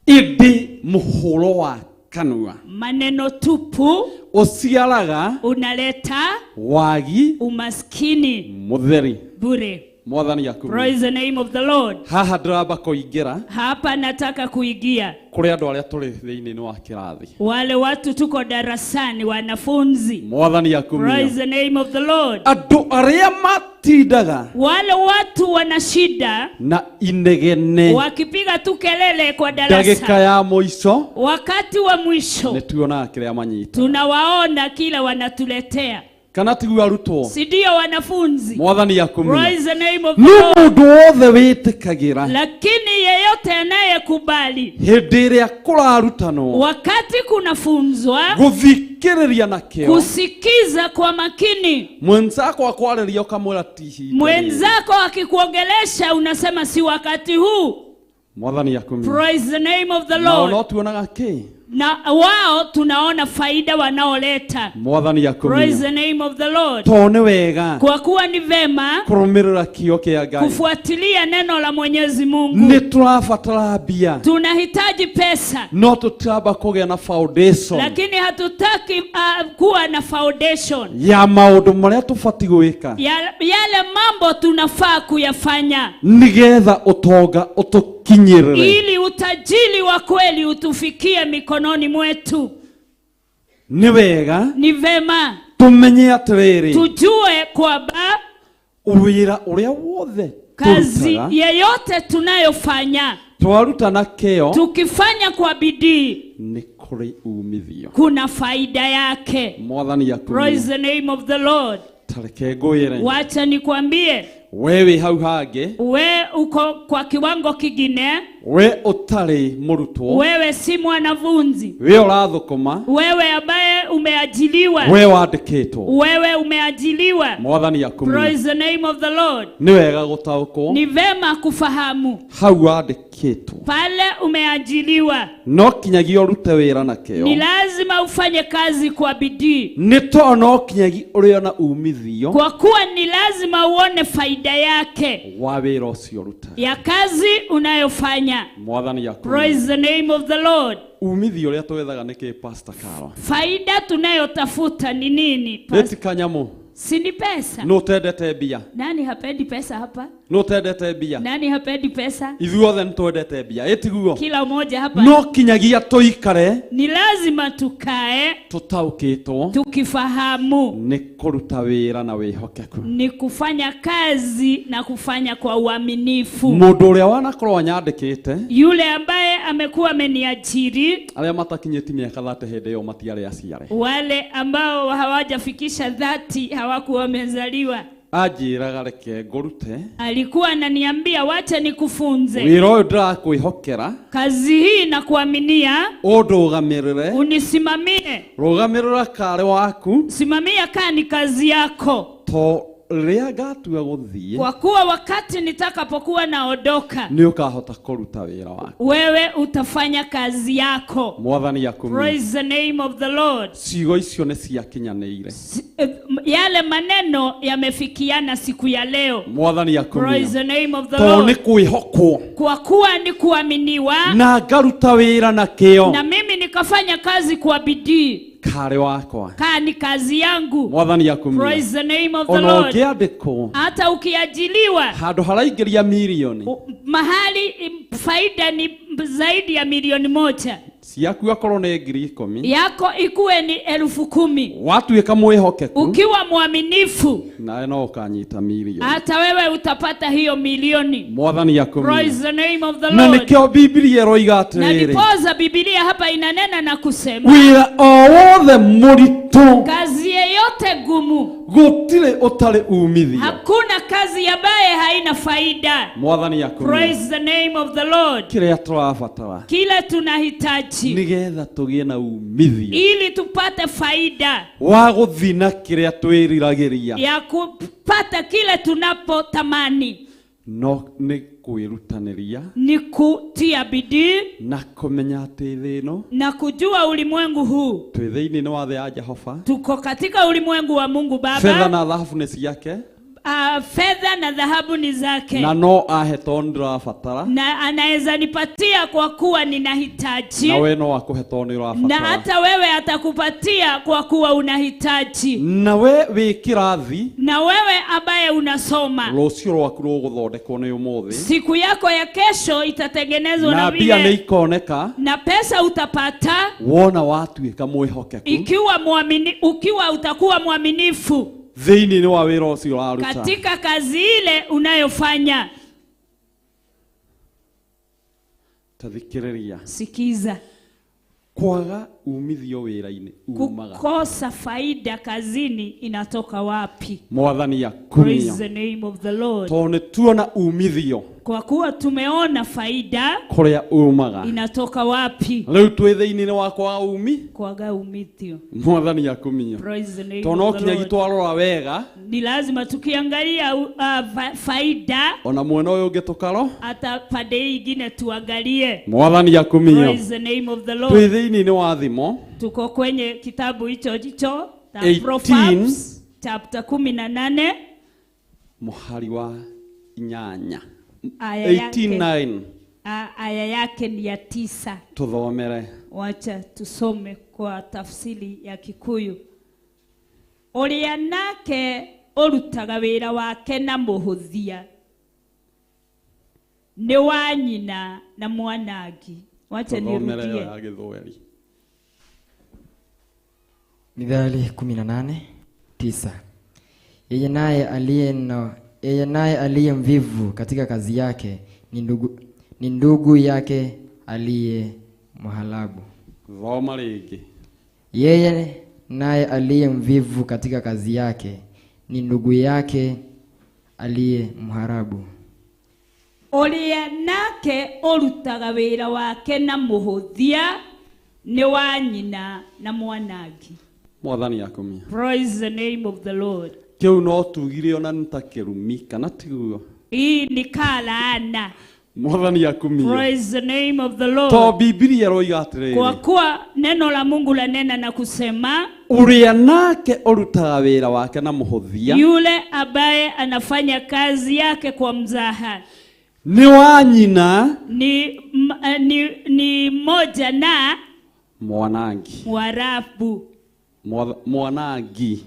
Ĩndĩ mũhũro wa kanua, maneno tupu, ũciaraga unaleta wagi umaskini mũtheri. Bure. Mwathani akumio. Praise the name of the Lord. Haha ndĩramba kũingĩra. Hapa nataka kuingia. Kũrĩ andũ arĩa tũrĩ thĩinĩ wa kĩrathi. Wale watu tuko darasani, wanafunzi. Mwathani akumio. Praise the name of the Lord. Andũ arĩa matindaga, wale watu wana shida na inegene, wakipiga tu kelele kwa darasa, ndagĩka ya mũico, wakati wa mwisho nĩ tuonaga kĩrĩa manyita. Tunawaona kila wanatuletea. Kana tiguo arutwo? Si ndio wanafunzi? Mwathani akumio. Praise the name of the Nĩ Lord. mũndũ wothe wĩtĩkagĩra. Lakini yeyote anayekubali hĩndĩ ĩrĩa kũrarutanwo, wakati kunafunzwa, gũthikĩrĩria na kĩo, kusikiza kwa makini, mwenzako akwarĩria ũkamwĩra ti ihinda rĩrĩ. Mwenzako akikuongelesha unasema si wakati huu. Mwathani akumio. Praise the name of the Nao Lord. no tuonaga kĩ? Na wao tunaona faida wanaoleta. Mwathani akumio. Praise the name of the Lord. To nĩ wega Kwa kuwa ni vema kũrũmĩrĩra kiugo kĩa Ngai. kufuatilia neno la Mwenyezi Mungu. Nĩ tũrabatara mbia. Tunahitaji pesa. No tũtiramba kũgĩa na foundation. Lakini hatutaki kuwa na foundation ya maũndũ marĩa tũbatiĩ gwĩka. Yale mambo tunafaa kuyafanya. Nĩgetha ũtonga ũtũkinyĩrĩre. Ili utajiri wa kweli utufikie mikononi mwetu. Nĩ wega Ni vema tumenye atĩrĩrĩ, tujue kwamba wĩra ũrĩa wothe kazi tũrutaga, yeyote tunayofanya, twaruta na kĩo, tukifanya kwa bidii, nĩ kũrĩ umithio. kuna faida yake. Mwathani akumio. Praise the name of the Lord. Ta reke ngwĩre. Wacha nikwambie, We wĩ hau hangĩ. We uko kwa kiwango kingine. We ũtarĩ mũrutwo. Wewe si mwanafunzi. We ũrathũkũma. Wewe ambaye umeajiliwa. We wandĩkĩtwo. Wewe umeajiliwa. Mwathani akumio. Praise the name of the Lord. Nĩ wega gũtaũkwo. Ni vema kufahamu. Hau wandĩkĩtwo. Pale umeajiliwa. No kinyagia ũrute wĩra na kĩo. Ni lazima ufanye kazi kwa bidii. Nĩ tondũ no kinyagia ũrĩona umithio. Kwa kuwa ni lazima uone faida yake. Wa wĩra ũcio ũrutaga. Ya kazi unayofanya. Mwathani akumio. Praise the name of the Lord. Umithio ũrĩa twethaga nĩ kĩ, Pastor Carol? Faida tunayotafuta ni nini? Ĩti kanyamũ. Si ni pesa? Nũ ũtendete mbia? Nani hapendi pesa hapa? Nũ ũtendete mbia? Nani hapendi pesa? Ithuothe nĩtwendete mbia. Ĩtiguo? Kila mmoja hapa. No kinyagia tũikare. Ni lazima tukae. Tũtaũkĩtwo. Tukifahamu. Nĩ kũruta wĩra na wĩhokeku. Ni kufanya kazi na kufanya kwa uaminifu. Mũndũ ũrĩa wanakorwo anyandĩkĩte. Yule ambaye amekuwa ameniajiri. Arĩa matakinyĩtie mĩaka 30 hĩndĩ ĩyo matiarĩ aciare. Wale ambao hawajafikisha 30 hawakuwa wamezaliwa. Anjĩraga reke ngũrute. Alikuwa ananiambia wacha nikufunze. Wĩra ũyũ ndĩrakwĩhokera. Kazi hii nakuaminia. Ũndũgamĩrĩre. Unisimamie. Rũgamĩrĩra karĩ waku. Simamia kaa ni kazi yako. To rĩrĩa ngatua gũthiĩ. Kwa kuwa wakati nitakapokuwa naondoka. Nĩ ũkahota kũruta wĩra waku. Wewe utafanya kazi yako. Mwathani akumio. Praise the name of the Lord. Ciugo icio nĩ ciakinyanĩire. Yale maneno yamefikiana siku ya leo. Mwathani akumio. Praise the name of the Tondũ Lord. nĩ kwĩhokwo. Kwa kuwa ni kuaminiwa. Na ngaruta wĩra na kĩo. Na mimi nikafanya kazi kwa bidii. Karĩ wakwa. Kaa ni kazi yangu. Mwathani akumio. Praise the name of the Ona Lord. ũngĩandĩkwo. Hata ukiajiliwa. Handũ haraingĩria mirioni. Mahali faida ni zaidi ya 1,000,000. Ciaku akorwo nĩ 10,000. Yako ikuwe ni 10,000. Watuĩka mwĩhokeku. Ukiwa mwaminifu. Nawe no ũkanyita mirioni. Hata wewe utapata hiyo milioni. Mwathani akumio. Praise the name of the Na Lord. nĩkĩo Biblia ĩroiga Na atĩrĩrĩ. ndiposa Biblia hapa inanena na kusema. Wĩra o wothe mũritũ. Kazi yeyote gumu. Gũtirĩ ũtarĩ umithio. Hakuna kazi ambaye haina faida. Mwathani akumio. Praise the name of the Lord. Kĩrĩa tũrabatara. Kile tunahitaji. Nĩgetha tũgĩe na umithio. Ili tupate faida. Wa gũthiĩ na kĩrĩa twĩriragĩria. Ya kupata kile tunapotamani. No nĩ kwĩrutanĩria. Ni kutia bidii. Na kũmenya atĩ thĩ ĩno. Na kujua ulimwengu huu. Twĩ thĩinĩ wa thĩ ya Jehova. Tuko katika ulimwengu wa Mungu Baba. Fedha na dhahabu nĩ ciake. Fedha na dhahabu ni zake. Na no ahe tondũ ndĩrabatara. Na anaweza nipatia kwa kuwa ninahitaji. Na we no akũhe tondũ nĩ ũrabatara. Na hata wewe atakupatia kwa kuwa unahitaji. Na we wĩ kĩrathi. Na wewe ambaye unasoma. Rũciũ rwaku rũgũthondekwo nĩ ũmũthĩ. Siku yako ya kesho itatengenezwa na Na mbia vile. nĩ ikoneka. Na pesa utapata. Wona watuĩka mwĩhokeku. Ikiwa muamini, ukiwa utakuwa mwaminifu. Thĩinĩ wa wĩra ũcio ũraruta. Katika kazi ile unayofanya. Tathikĩrĩria. Sikiza. Kwaga umithio wĩra-inĩ umaga. Kukosa faida kazini inatoka wapi? Mwathani akumio. Praise the name of the Lord. Tondũ nĩ tuona umithio. Kwa kuwa tumeona faida kũrĩa umaga. Inatoka wapi? Rĩu twĩ thĩinĩ wa kwaga umi. Kwaga umithio. Mwathani akumio. Praise the name Tondũ no of the kinyagia Lord. twarora wega. Ni lazima tukiangalia faida. Ona mwena ũyũ ũngĩ tũkaro. Hata pande hii ingine tuangalie. Mwathani akumio. Praise the name of the Lord. Twĩ thĩinĩ wa thimo. Tuko kwenye kitabu hicho hicho 18, Proverbs chapter 18 muhari wa 8. Aya 18:9. Aya yake ni ya 9. Tuthomere. Wacha tusome kwa tafsiri ya Kikuyu. Ũrĩa nake ũrutaga wĩra wake na mũhũthia nĩ wa nyina na mwanangi. Wacha Tuthomere nirudie. ya Gĩthweri. Mithali 18:9. Yeye naye aliye mvivu katika kazi yake ni ndugu yake aliye mhalabu. Thoma rĩngĩ. Yeye naye aliye mvivu katika kazi yake ni ndugu yake aliye mharabu. Ũrĩa nake ũrutaga wĩra wake na mũhũthia nĩ wa nyina na mwanangi. Mwathani akumia. Praise the name of the Lord. Kĩu no tugire ona nĩ ta kĩrumi kana tiguo? Hii ni kalaana. Mwathani akumia. Praise the name of the Lord. To Biblia ĩroiga atĩrĩrĩ, Kwa kuwa neno la Mungu lanena na kusema, ũrĩa nake ũrutaga wĩra wake na mũhũthia yule ambaye anafanya kazi yake kwa mzaha nĩ wa nyina ni moja na mwanangi. Mwarabu. Mwanangi.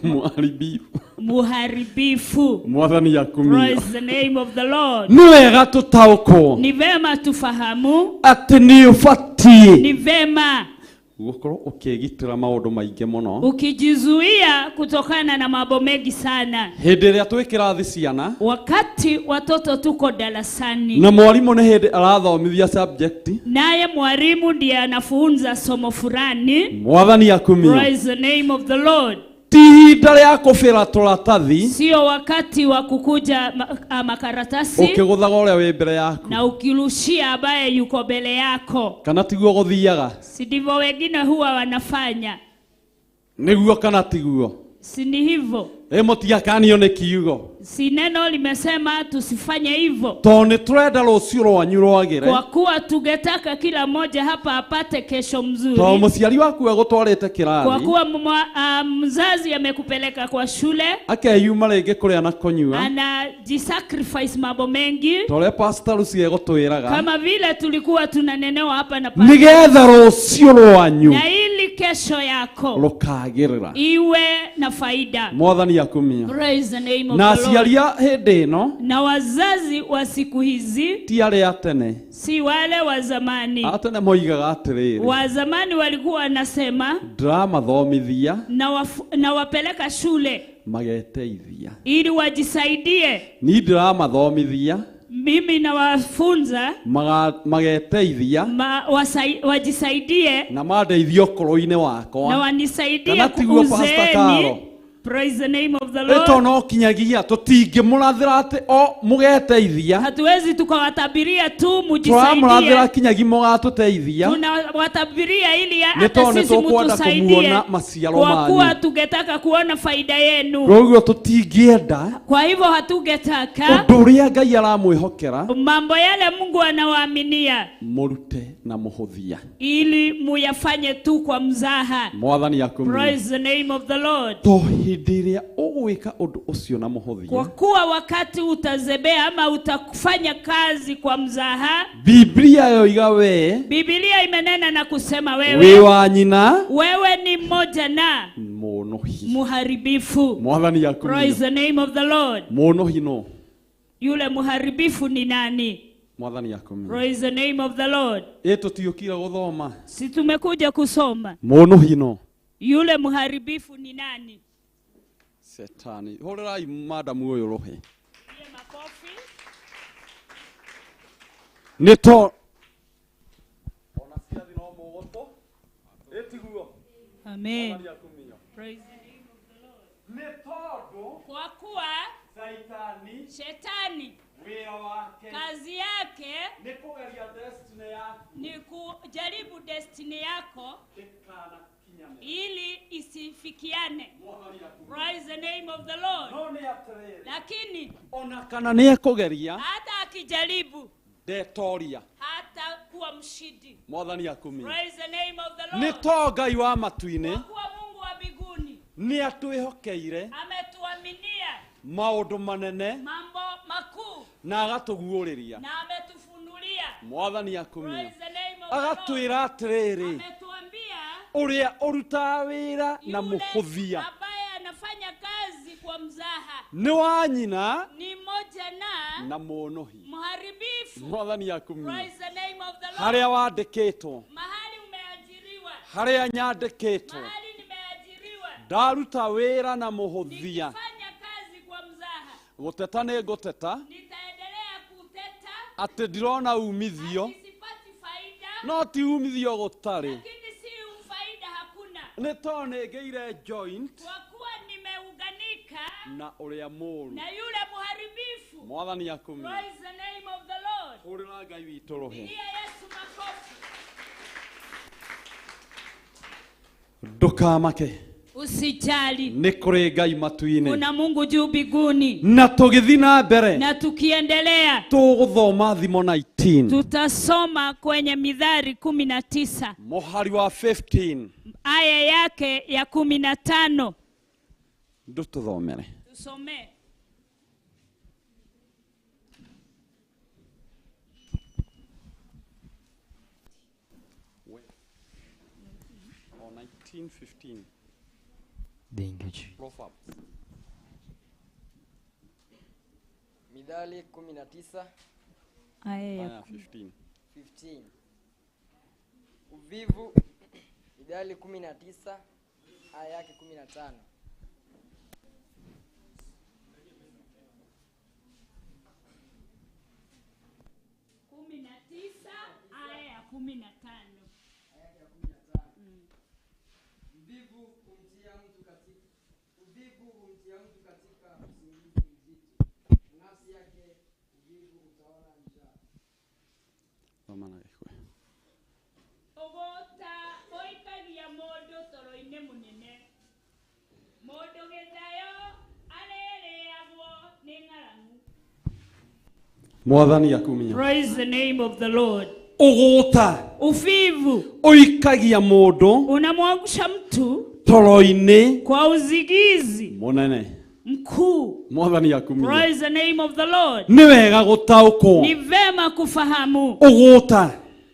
Muharibifu. Muharibifu. Mwathani akumia. Praise the name of the Lord. Nĩ wega tũtaũkwo Ni vema tufahamu, atĩ nĩ ũbatiĩ ni vema gũkorwo ũkĩgitĩra maũndũ maingĩ mũno ukijizuia kutokana na mambo mengi sana. Hĩndĩ ĩrĩa twĩ kĩrathi ciana Wakati watoto tuko darasani na mwarimũ nĩ hĩndĩ arathomithia subject, naye mwalimu ndiye anafunza somo fulani. Mwathani akumia. Praise the name of the Lord. Ti ihinda rĩa kũbĩra tũratathi Sio wakati wa kukuja makaratasi ũkĩgũthaga ũrĩa wĩ mbere yaku na ukirushia ambaye yuko mbele yako. kana tiguo gũthiaga? Si ndivyo wengine huwa wanafanya? Nĩguo kana tiguo? Si ni hivyo? Ĩ mũtiakanio nĩ kiugo. Si neno limesema tusifanye hivyo? Tondũ nĩ tũrenda rũciũ rwanyu rwagĩre. Kwa kuwa tungetaka kila mmoja hapa apate kesho mzuri. Tondũ mũciari waku egũtwarĩte Kwa kĩrathi kuwa mzazi amekupeleka kwa shule, akeyuma rĩngĩ kũrĩa na kũnyua anajisacrifice mambo mengi, ta ũrĩa Pastor Lucy egũtwĩraga, kama vile tulikuwa tunanenewa hapa na pale, nĩgetha rũciũ rwanyu na ili kesho yako rũkagĩrĩra. iwe na faida. Mwathani akumia. Praise the name of Na the Lord. aciari a hĩndĩ ĩno Na wazazi wa siku hizi ti arĩa a tene. si wale wa zamani. A tene moigaga atĩrĩrĩ, Wa zamani walikuwa wanasema ndĩramathomithia na wapeleka shule mageteithia, ili wajisaidie. Niĩ ndĩramathomithia Mimi nawafunza mageteithia wajisaidie na mandeithie ũkũrũ-inĩ wakwa na wanisaidie Kana tiguo Pastor Karo? uzeeni. Praise the name of the Ĩ Lord. to no kinyagia tũtingĩmũrathĩra atĩ o mũgeteithia, Hatuwezi tukawatabiria tu tũramũrathĩra mujisaidie, kinyagia mũgatũteithia tunawatabiria ili Nĩ hata tondũ nĩ sisi tũkwenda mutusaidie, kũmuona maciaro kwa kuwa manyu. tungetaka kuona faida yenu. Koguo tũtingĩenda Kwa hivyo hatungetaka ũndũ ũrĩa Ngai aramwĩhokera mambo yale Mungu anawaaminia mũrute na mũhũthia. ili muyafanye tu kwa mzaha. Mwathani akumia. Praise the name of the Lord. To hĩndĩ ĩrĩa ũgwĩka ũndũ ũcio na mũhũthia, Kwa kuwa wakati utazebea ama utafanya kazi kwa mzaha, Biblia yoiga we Biblia imenena na kusema wĩ wewe, wa nyina wewe ni mmoja na mũnũhi. muharibifu. Mwathani akumia. Praise the name of the Lord. Mũnũhi no? Yule muharibifu ni nani? Mwathani akumia. Praise the name of the Lord. Ĩ tũtiũkire gũthoma. Si tumekuja kusoma. Mũnũhi no? Yule muharibifu ni nani? Setani. Hũrĩrai madamu ũyũ rũhĩ. Makofi. Nĩ to ona ciathi no mũgũtũ. Ĩ tiguo? Amen. Praise the name of the Lord. Nĩ tondũ Kwa kuwa Saitani shetani wĩra wake kazi yake nĩ kũgeria destiny yaku ni kujaribu destiny yako ndĩkanakinyanĩre. ili isifikiane. Mwathani akumia. Praise the name of the Lord. No nĩ atĩrĩrĩ, Lakini ona kana nĩ ekũgeria hata akijaribu ndetoria. hata kuwa mshindi. Mwathani akumia. Praise the name of the Nĩ Lord. to Ngai wa matu-inĩ Kwa kuwa Mungu wa mbinguni nĩ atwĩhokeire ametuaminia maũndũ manene mambo makuu na agatũguũrĩria. na ametufunulia. Mwathani akumia. Praise the name of the Lord. Agatwĩra atĩrĩrĩ, Ametuambia ũrĩa ũrutaga wĩra na yule mũhũthia ambaye anafanya kazi kwa mzaha nĩ wa nyina ni mmoja na na mũnũhi. mharibifu. Mwathani akumia. Praise the name of the Lord. Harĩa wandĩkĩtwo, Mahali umeajiriwa, harĩa nyandĩkĩtwo, mahali nimeajiriwa, ndaruta wĩra na mũhũthia, nikifanya kazi kwa mzaha gũteta nĩ ngũteta nitaendelea kuteta, atĩ ndirona umithio, ati sipati faida, no ti umithio gũtarĩ, lakini si faida hakuna, nĩ tondũ nĩ ngĩire joint kwa kuwa nimeunganika Na ũrĩa mũũru. Na yule muharibifu. Mwathani akumio. Praise the name of the Lord. Hũrĩra Ngai witũ rũhĩ. Pigia Yesu makofi. Ndũkamake. Usijali. Nĩ kũrĩ Ngai matu-inĩ. Kuna Mungu juu mbinguni. Na tũgĩthiĩ na mbere. Na tukiendelea tũgũthoma Thimo 19. Tutasoma kwenye Mithali 19. Mũhari wa 15. Aya yake ya 15. Ndũtũthomere. Tusome. Or 19:15. Thank you, Jesus. Proverbs. Mithali 19 Aya ya 15. 15. Uvivu. Mithali 19 aya yake 15. 19 aya ya 15. Uvivu humtia mtu katika, uvivu humtia mtu katika usingizi mzito. Nafsi yake uvivu utaona njaa. Thoma na Gĩkũyũ. Ũgũta ũikagia mũndũ toro-inĩ mũnene. Mũndũ gĩthayo arĩrĩagwo nĩ ng'aragu. Mwathani akumio. Praise the name of the Lord. Ũgũta Uvivu ũikagia mũndũ unamwangusha mtu toro-inĩ kwa uzingizi mũnene. mkuu. Mwathani akumio. Praise the name of the Lord. Nĩ wega gũtaũkwo. Ni vema kufahamu Ũgũta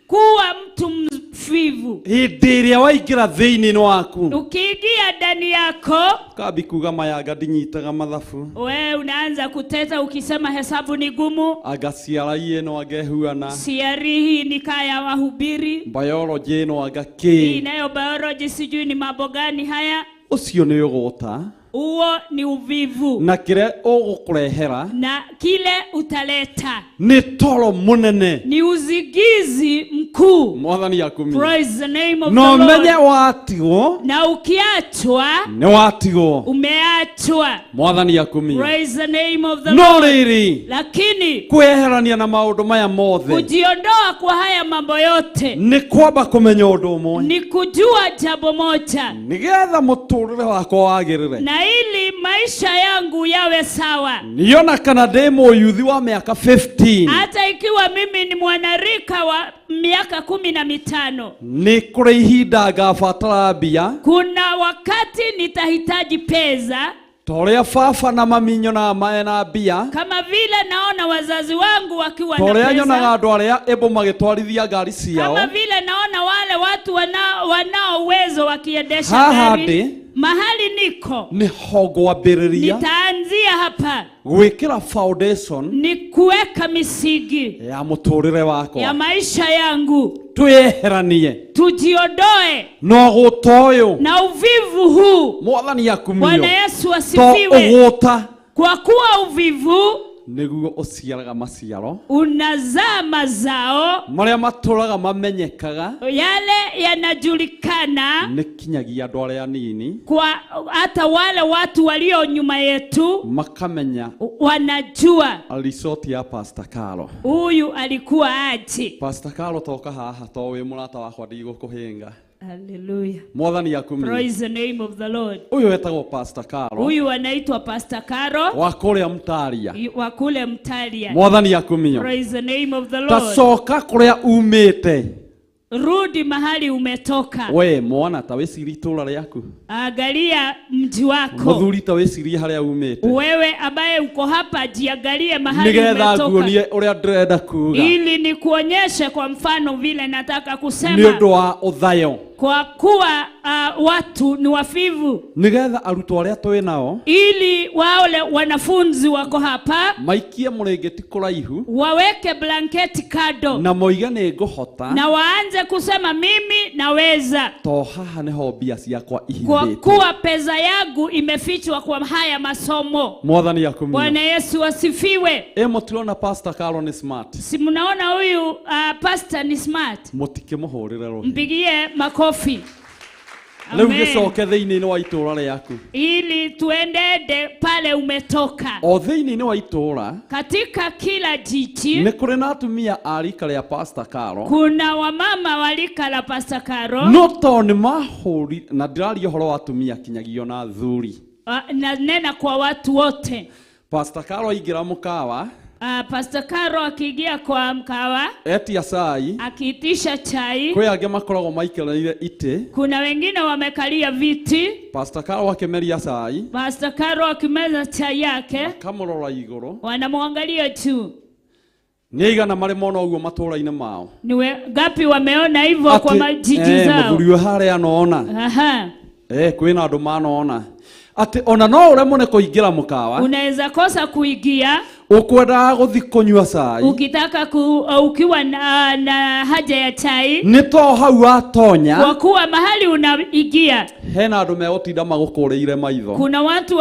kuwa mtu mvivu. Hĩndĩ ĩrĩa waingĩra thĩinĩ waku. Ukiingia ndani yako, Kambi kuga mayanga ndinyitaga mathabu. we unaanza kuteta ukisema hesabu ni gumu. Anga CRE ĩno anga ĩhuana. CRE hii ni kaya wahubiri. Biology ĩno anga Hii kĩ. nayo biology sijui ni mambo gani haya. Ũcio nĩ ũgũta. Huo ni uvivu. Na kĩrĩa ũgũkũrehera Na kile utaleta nĩ toro mũnene. ni uzingizi mkuu. Mwathani akumio. Praise the name of No the Lord. menye watigwo Na ukiachwa nĩ watigwo. umeachwa. Mwathani akumio. Praise the name of the No Lord. rĩrĩ Lakini kweherania na maũndũ maya mothe kujiondoa kwa haya mambo yote nĩ kwamba kũmenya ũndũ ũmwe ni kujua jambo moja, nĩgetha mũtũrĩre wakwa wagĩrĩre na ili maisha yangu yawe sawa. Niona kana ndĩ mũyuthi wa mĩaka 15. Hata ikiwa mimi ni mwanarika wa miaka 15, Nĩ kũrĩ ihinda ngabatara mbia. Kuna wakati nitahitaji pesa. Ta ũrĩa baba na mami nyonaga mena mbia. Kama vile naona wazazi wangu wakiwa Ta na ũrĩa nyonaga pesa. andũ arĩa ĩmbo magĩtwarithia ngari ciao. Kama vile naona wale watu wanao uwezo wakiendesha Haha gari. ndĩ. Mahali niko Nĩho ngwambĩrĩria. Nitaanzia hapa. Gwĩkĩra foundation Ni kuweka misingi ya mũtũrĩre wakwa. ya maisha yangu. Twĩyeheranie. Tujiondoe Na ũgũta ũyũ. na uvivu huu. Mwathani akumio. Bwana Yesu To asifiwe. ũgũta Kwa kuwa uvivu nĩguo ũciaraga maciaro unazaa mazao marĩa matũraga mamenyekaga yale yanajulikana nĩ kinyagia andũ arĩa anini kwa hata wale watu walio nyuma yetu makamenya wanajua resort ya Pastor Carlo. huyu alikuwa aje. Pastor Carlo toka haha to wĩ mũrata wakwa ndigũkũhĩnga. Hallelujah. Mwathani akumio. Praise the name of the Lord. Huyu etagwo Pastor Carlo. Huyu anaitwa Pastor Carlo wa kũrĩa Mtaria. wa kule Mtaria. Mwathani akumio. Praise the name of the Lord. Tacoka kũrĩa umĩte. Rudi mahali umetoka. We mwana ta wĩcirie itũra rĩaku. Angalia mji wako. Mũthuri ta wĩcirie harĩa umĩte. Wewe ambaye uko hapa jiangalie mahali Nĩgetha umetoka. nguonie ũrĩa ndĩrenda kuga. Ili nikuonyeshe kwa mfano vile nataka kusema. Nĩ ũndũ wa ũthayo. Kwa kuwa watu ni wafivu. Nĩgetha arutwo arĩa twĩ nao Ili wale wanafunzi wako hapa maikie mũrĩngĩti kũraihu waweke blanketi kando na moige nĩ ngũhota na waanze kusema mimi naweza, to haha nĩho mbia ciakwa kwa ihithĩtwo. kuwa pesa yangu imefichwa kwa haya masomo. Mwathani akumio. Bwana Yesu asifiwe. Ĩ mũtirona Pastor Carlo nĩ smart. Si mnaona huyu pastor ni smart? Mũtikĩmũhũrĩre rũhĩ. Mpigie makofi. Rĩu gĩcoke thĩinĩ wa itũũra rĩaku. Ili tuendende pale umetoka. O thĩinĩ wa itũũra. Katika kila jiji. Nĩ kũrĩ na atumia a rika rĩa Pastor Caro. Kuna wamama wa rika la Pastor Caro. No to nĩ mahũri na ndĩraria ũhoro wa atumia kinyagia na athuri. Na nena kwa watu wote. Pastor Caro aingĩra mũkawa. Pastor Caro akiingia kwa mkawa. Etia chai. Akiitisha chai. Kwĩ angĩ makoragwo maikarĩire itĩ. Kuna wengine wamekalia viti. Pastor Caro akimeria chai. Pastor Caro akimeza chai yake. Makamũrora igũrũ. Wanamwangalia juu. Nĩ aigana marĩ mona ũguo matũũra-inĩ mao? Ni ngapi wameona hivyo kwa majiji zao? Mũthuri ũyũ harĩa anona. Aha. Kwĩna andũ manona. Ati ona no ũremwo nĩ kũingĩra mũkawa. Unaweza kosa kuingia. Ukwendaga gũthiĩ kũnyua cai. Ukitaka ukiwa na haja ya chai. Nĩ to hau watonya. Kwa kuwa mahali unaingia. Hena andũ megũtinda magũkũrĩire maitho. Kuna watu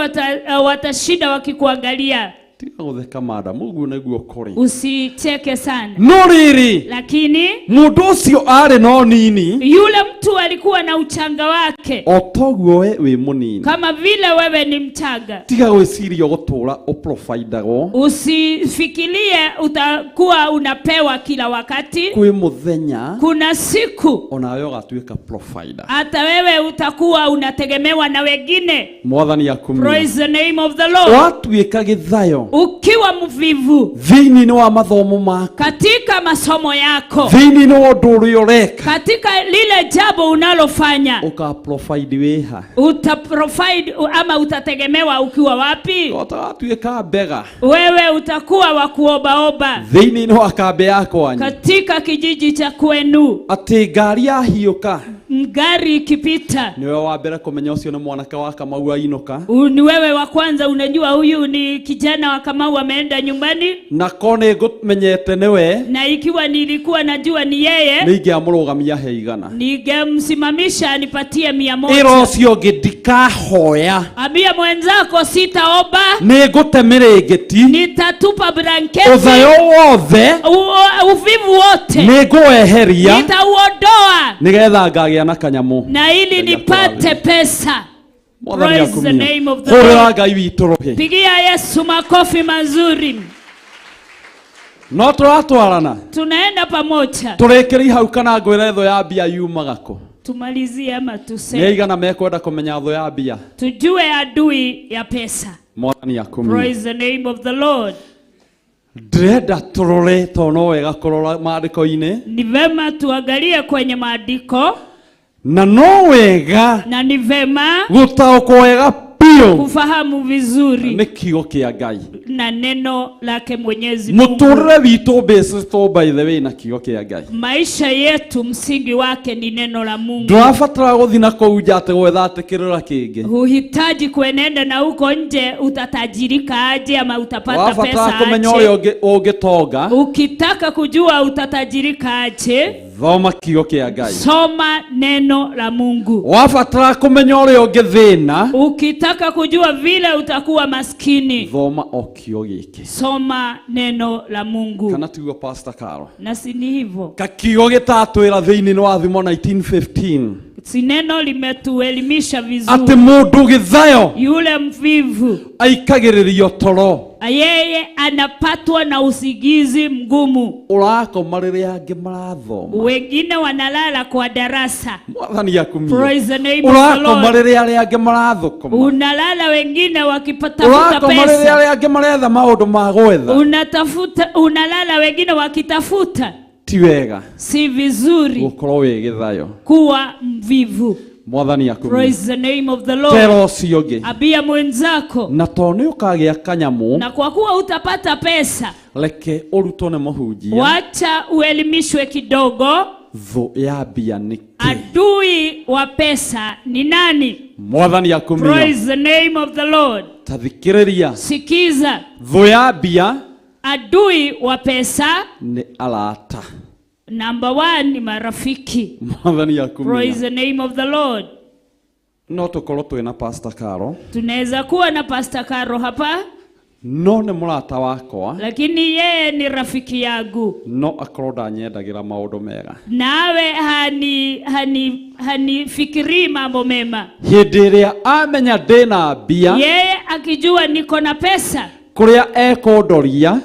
watashinda wakikuangalia. Tiga gũtheka madam, ũguo nĩguo kũrĩ. Usicheke sana. No rĩrĩ. Lakini mũndũ ũcio arĩ no nini. Yule mtu alikuwa na uchanga wake. O toguo we wĩ mũnini. Kama vile wewe ni mchanga. Tiga gwĩciria gũtũra ũprovidagwo. Usifikirie utakuwa unapewa kila wakati. Kwĩ mũthenya. Kuna siku. Onawe ũgatuĩka provider. Hata wewe utakuwa unategemewa na wengine. Mwathani akumia. Praise the name of the Lord. Watuĩka gĩthayo. Ukiwa mvivu thĩinĩ wa mathomo mako, katika masomo yako, thĩinĩ wa ũndũ ũrĩa ũreka, katika lile jambo unalofanya, uka provide wĩha, uta provide ama utategemewa ukiwa wapi? Utatuĩka mbega, wewe utakuwa wa kuobaoba thĩinĩ wa kambi ya kwanyu, katika kijiji cha kwenu. Atĩ ngari yahiũka, ngari ikipita, niwe wa mbere kũmenya ũcio nĩ mwanake wa Kamau ainũka. Ni wewe wa kwanza unajua huyu ni kijana wa Kamau ameenda nyumbani. Na ko nĩ ngũmenyete nĩwe, na ikiwa nilikuwa najua ni yeye, nĩingĩamũrũgamia he igana, ningemsimamisha anipatie 100. Ĩra ũcio ũngĩ ndikahoya. Ambia mwenzako sitaomba. Nĩngũte mĩrĩngĩti. Nitatupa blanketi. Ũthayo wothe. Uvivu wote. Nĩngũweheria. Nitauondoa. Nĩgetha ngagĩa na kanyamũ. Na ili nipate pesa. Praise the name of the Lord. Pigia Yesu makofi mazuri. No tũratwarana. Tunaenda pamoja. Tũrĩkĩrie hau kana ngwĩre thũ ya mbia yumaga kũ? Tumalizie ama tuseme. Nĩ aigana mekwenda kũmenya thũ ya mbia? Tujue adui ya pesa. Mwathani akumie. Praise the name of the Lord. Ndĩrenda tũrore tondũ no wega kũrora maandĩko-inĩ. Ni vema tuangalie kwenye maandiko. Na no wega. Na ni vema gũtaũkwo wega biũ. Kufahamu vizuri. Nĩ kiugo kĩa Ngai. Na neno lake Mwenyezi Mungu. Mũtũrĩre witũ based by the way na kiugo kĩa Ngai. Maisha yetu msingi wake ni neno la Mungu. Ndũrabatara gũthiĩ na kũu nja atĩ gwetha atĩ kĩrĩra kĩngĩ. Huhitaji kuenenda na huko nje utatajirika aje ama utapata pesa aje. Wabatara kũmenya ũrĩa ũngĩtonga. Ukitaka kujua utatajirika aje, thoma kiugo kĩa Ngai. Soma neno la Mungu. Wabatara kũmenya ũrĩa ũngĩthĩna. Ukitaka kujua vile utakuwa maskini, thoma o kiugo gĩkĩ. Soma neno la Mungu. Kana tiguo Pastor Caro? Na si ni hivyo. Ka kiugo gĩtatwĩra thĩinĩ wa Thimo 19:15. Si neno limetuelimisha vizuri. Atĩ mũndũ gĩthayo yule mvivu aikagĩrĩrio toro. Yeye anapatwa na usingizi mgumu. Ũrakoma rĩrĩa angĩ marathoma. Wengine wanalala kwa darasa. Mwathani akumie. Praise the name of the Lord. Ũrakoma rĩrĩa arĩa angĩ marathũkũma. Unalala wengine wakipata pesa. Ũrakoma rĩrĩa arĩa angĩ maretha maũndũ ma gwetha. Unatafuta, unalala wengine wakitafuta. Ti wega. Si vizuri gũkorwo wĩ gĩthayo. Kuwa mvivu. Mwathani akumie. Praise the name of the Lord. Tera ũcio ũngĩ. Ambia mwenzako. Na tondũ nĩ ũkagĩa kanyamũ. Na kwa kuwa utapata pesa, reke ũrutwo nĩ mũhunjia. Wacha uelimishwe kidogo. Thũ ya mbia nĩ kĩ? Adui wa pesa ni nani? Mwathani akumie. Praise the name of the Lord. Ta thikĩrĩria. Sikiza. Thũ ya mbia, adui wa pesa ni arata. Number 1 ni marafiki. Mwathani akumie. Praise the name of the Lord. No tukorwo twina Pastor Caro. Tunaweza kuwa na Pastor Caro hapa. No ni murata wakwa. Lakini yeye ni rafiki yangu. No akorwo ndanyendagĩra maũndũ mega. Nawe hanifikirii mambo mema. Hĩndĩ ĩrĩa amenya ndĩna mbia, yeye akijua niko na pesa, kũrĩa ekondoria,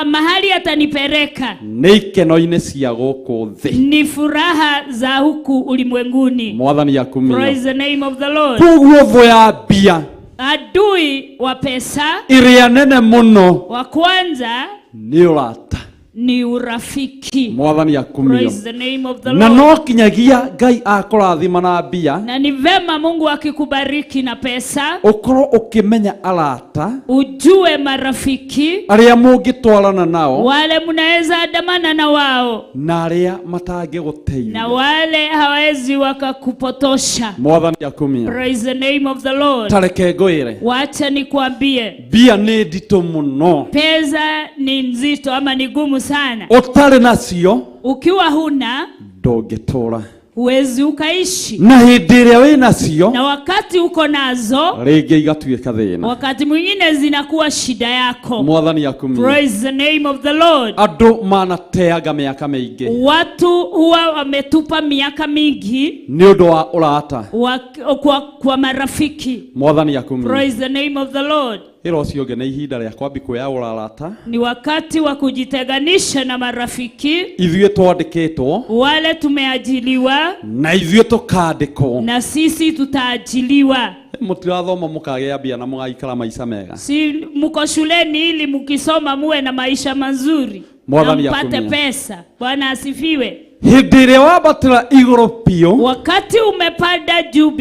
mahali atanipeleka nĩ ikeno-inĩ cia gũkũ thĩ, ni furaha za huku ulimwenguni. Mwathani akumio. Praise the name of the Lord. Koguo thũ ya mbia, adui wa pesa ĩrĩa nene mũno, wa kwanza nĩ ũrata, ni urafiki. Mwathani akumio. Praise the name of the Lord. Na no kinyagia Ngai akũrathima na mbia, na ni vema Mungu akikubariki na pesa, ukorwo ukimenya arata, ujue marafiki aria mũngĩtwarana nao, wale mnaweza andamana na wao, na aria matangĩgũteithia, na wale hawezi wakakupotosha. Mwathani akumio. Praise the name of the Lord. Tareke ngwĩre, wacha nikwambie, mbia nĩ nditũ mũno, pesa ni nzito ama ni gumu sana. Ũtarĩ nacio, ukiwa huna, ndũngĩtũra, huwezi ukaishi. Na hĩndĩ ĩrĩa wĩ nacio, na wakati uko nazo, rĩngĩ igatuĩka thĩna, wakati mwingine zinakuwa shida yako. Mwathani akumio. Praise the name of the Lord. Andũ manateaga mĩaka mĩingĩ, watu huwa wametupa miaka mingi nĩ ũndũ wa ũrata, kwa marafiki. Mwathani akumio. Praise the name of the Lord. Ĩra ũcio ũngĩ nĩ ihinda rĩa kwambi kwĩyaũra arata. Ni wakati wa kujitenganisha na marafiki. Ithuĩ twandĩkĩtwo, wale tumeajiliwa, na ithuĩ tũkandĩkwo, na sisi tutaajiliwa. Mũtirathoma mũkagĩa mbia na mũgaikara maica mega. Si mko shuleni ili mkisoma muwe na maisha mazuri na mpate pesa. Bwana asifiwe. Hĩndĩ ĩrĩa wambatĩra igũrũ biũ, wakati umepanda juu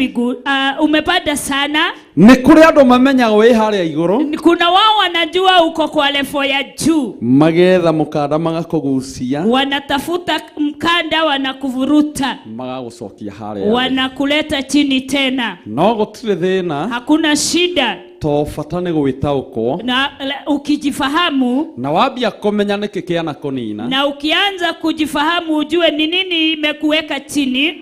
umepanda sana, nĩ kũrĩ andũ mamenyaga wĩ harĩa igũrũ, kuna wao wanajua uko kwa level ya juu, magetha mũkanda magakũgucia, wanatafuta mkanda wanakuvuruta, magagũcokia harĩa, wanakuleta chini tena. No gũtirĩ thĩna, hakuna shida, to bata nĩ gwĩtaũkwo, na ukijifahamu, na wambia kũmenya nĩkĩ kĩanakũnina, na ukianza kujifahamu ujue ni nini imekuweka chini,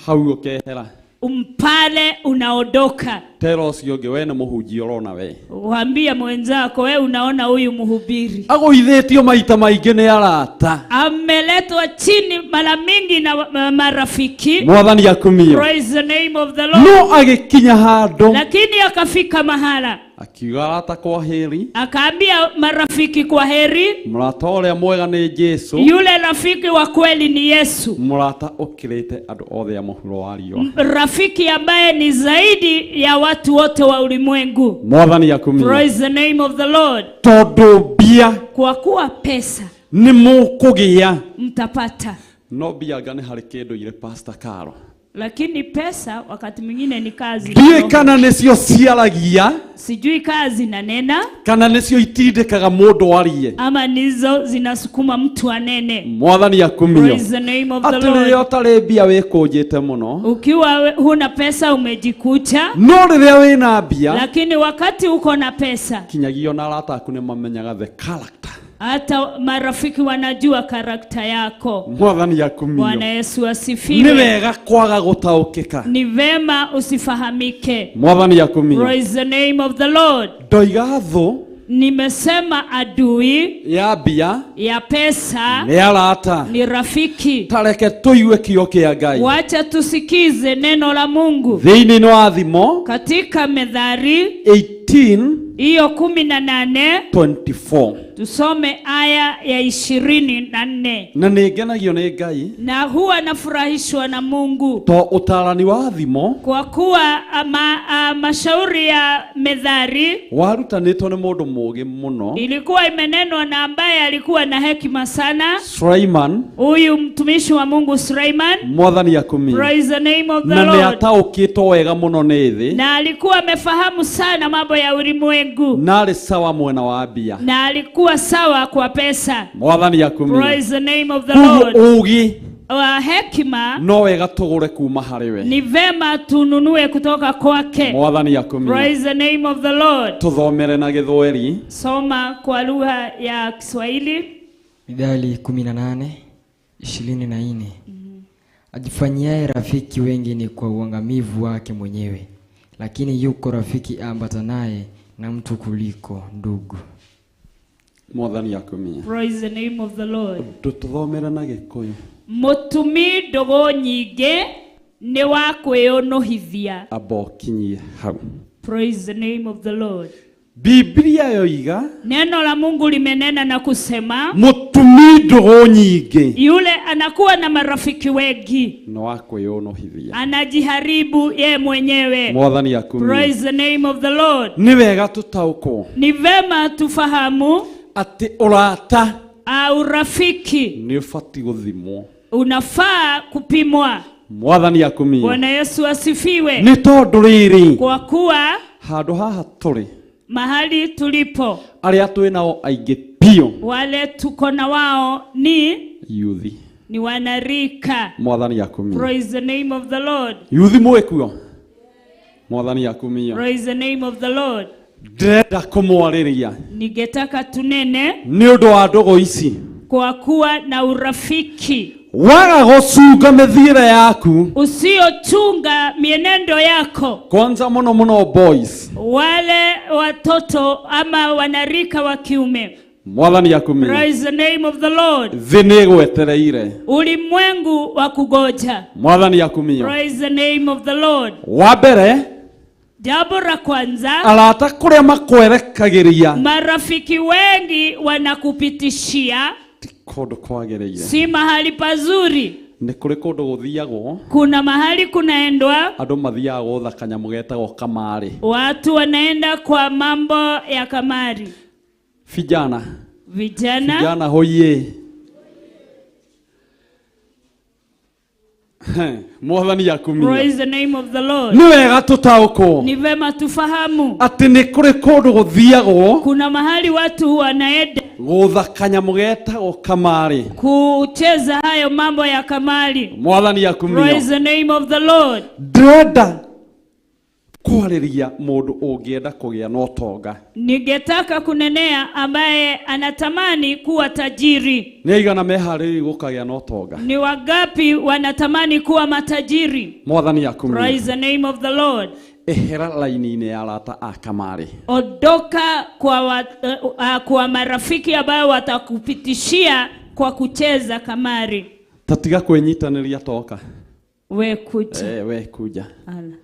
hau ũkehera, umpale unaondoka. Tera ũcio ũngĩ, we nĩ mũhunjia ũrona we. Waambia mwenzako, we unaona huyu mhubiri agũithĩtio maita maingĩ nĩ arata, ameletwa chini mara mingi na marafiki. Mwathani akumio. Praise the name of the Lord. No agĩkinya handũ, lakini akafika mahala akiuga arata kwa heri, akaambia marafiki kwa heri. Mũrata ũrĩa mwega nĩ Jesu, yule rafiki wa kweli ni Yesu, mũrata ũkĩrĩte andũ othe a mũhuro wa riũa, rafiki ambaye ni zaidi ya watu wote wa ulimwengu. Mwathani akumio. Praise the name of the Lord. Tondũ mbia, kwa kuwa pesa nĩ mũkũgĩa, mtapata. No mbia anga nĩ harĩ kĩndũ ire Pastor Karo, lakini pesa wakati mwingine ni kazi. Ndiũĩ kana nĩcio ciaragia, sijui kazi na nena, kana nĩcio itindĩkaga mũndũ arie, ama nizo zinasukuma mtu anene. Mwathani akumio. Praise the name of the Atĩ rĩrĩa Lord. ũtarĩ mbia wĩkũnjĩte mũno, ukiwa huna pesa umejikucha, no rĩrĩa wĩna mbia, lakini wakati uko na pesa, kinyagia ona arata aku nĩ mamenyaga the character, hata marafiki wanajua karakta yako. Mwathani akumio. Bwana Yesu asifiwe. Nĩ wega kwaga gũtaũkĩka, ni vema usifahamike. Mwathani akumio. Praise the name of the Lord. Ndoiga thũ Nimesema adui ya mbia ya pesa nĩ arata, ni rafiki. Tareke tũigue kiugo kĩa Ngai. Wacha tusikize neno la Mungu thĩinĩ wa Thimo, katika Methali 18 hiyo 18, 24. tusome aya ya 24. Na nĩ ngenagio nĩ Ngai, na huwa nafurahishwa na Mungu, to ũtarani wa Thimo kwa kuwa mashauri ya Methali warutanĩtwo nĩ mũndũ mũũgĩ mũno, ilikuwa imenenwa na ambaye alikuwa na hekima sana, Sulaiman, huyu mtumishi wa Mungu Sulaiman. Mwathani akumio. Praise the name of the Na nĩ Lord. ataũkĩtwo wega mũno nĩ thĩ, Na alikuwa amefahamu sana mambo ya ulimwengu, na arĩ sawa mwena wa mbia. na alikuwa sawa kwa pesa. Mwathani akumio. Praise the name of the Koguo Lord. ũũgĩ Wa hekima no wega tũgũre kuma harĩ we, ni vema tununue kutoka kwake. Mwathani akumio. Praise the name of the Lord. Tũthomere na Gĩthweri. Soma kwa lugha ya Kiswahili. Mithali 18:24. Ajifanyiaye rafiki wengi ni kwa uangamivu wake mwenyewe, lakini yuko rafiki ambatanaye na mtu kuliko ndugu. Mwathani akumia. Praise the name of the Lord. Tũthomere na Gĩkũyũ. Mũtumi ndũgũ nyingĩ nĩ wa kwĩũnũhithia. Amba ũkinyie hau. Praise the name of the Lord. Biblia yoiga, Neno la Mungu limenena na kusema, mũtumi ndũgũ nyingĩ yule anakuwa na marafiki wengi nĩ wa kwĩũnũhithia. Anajiharibu ye mwenyewe. Mwathani akumio. Praise the name of the Lord. Nĩ wega tũtaũkwo Ni vema tufahamu atĩ ũrata urafiki nĩ ũbatiĩ gũthimwo. Unafaa kupimwa. Mwathani akumio. Bwana Yesu asifiwe. Nĩ tondũ rĩrĩ, Kwa kuwa handũ haha tũrĩ, mahali tulipo, arĩa twĩ nao aingĩ biũ wale tuko na wao ni yuthi. Ni wanarika. Mwathani akumio. Praise the name of the Lord. Yuthi mwĩ kuo? Mwathani akumio. Praise the name of the Lord. Ndĩrenda kũmwarĩria Ningetaka tunene nĩ ũndũ wa ndũgũ ici. Kwa kuwa na urafiki. Waga gũcunga mĩthiĩre yaku, Usiochunga mienendo yako, kwanza mũno mũno boys, wale watoto ama wanarika wa kiume. Mwathani akumio. Praise the name of the Lord. Thĩ nĩ ĩgwetereire. Ulimwengu wa kugoja. Mwathani akumio. Praise the name of the Lord. Wa mbere, Jambo la kwanza, arata kũrĩa makwerekagĩria marafiki wengi wanakupitishia ti kũndũ kwagĩrĩire. Si mahali pazuri. Nĩ kũrĩ kũndũ gũthiagwo, Kuna mahali kunaendwa, andũ mathiaga gũtha kanyamũ getagwo kamarĩ. Watu wanaenda kwa mambo ya kamari. Vijana, Vijana, vijana hoye. Mwathani akumio. Praise the name of the Lord. Nĩ wega tũtaũkwo Ni vema tufahamu atĩ nĩ kũrĩ kũndũ gũthiagwo kuna mahali watu wanaenda gũtha kanyamũ getagwo kamarĩ. Kucheza hayo mambo ya kamari. Mwathani akumio. Praise the name of the Lord. Ndĩrenda kwarĩria mũndũ ũngĩenda kũgĩa na ũtonga. Ningetaka kunenea ambaye anatamani kuwa tajiri. Nĩ aigana meharĩrĩirie gũkagĩa na ũtonga? Ni wangapi wanatamani kuwa matajiri? Mwathani akumio. Praise the name of the Lord. Ehera laini-inĩ ya arata a kamarĩ. Ondoka kwa marafiki ambao watakupitishia kwa kucheza kamari. Tatiga kwĩnyitanĩria, toka. We kuja. Eh, we kuja. Ala.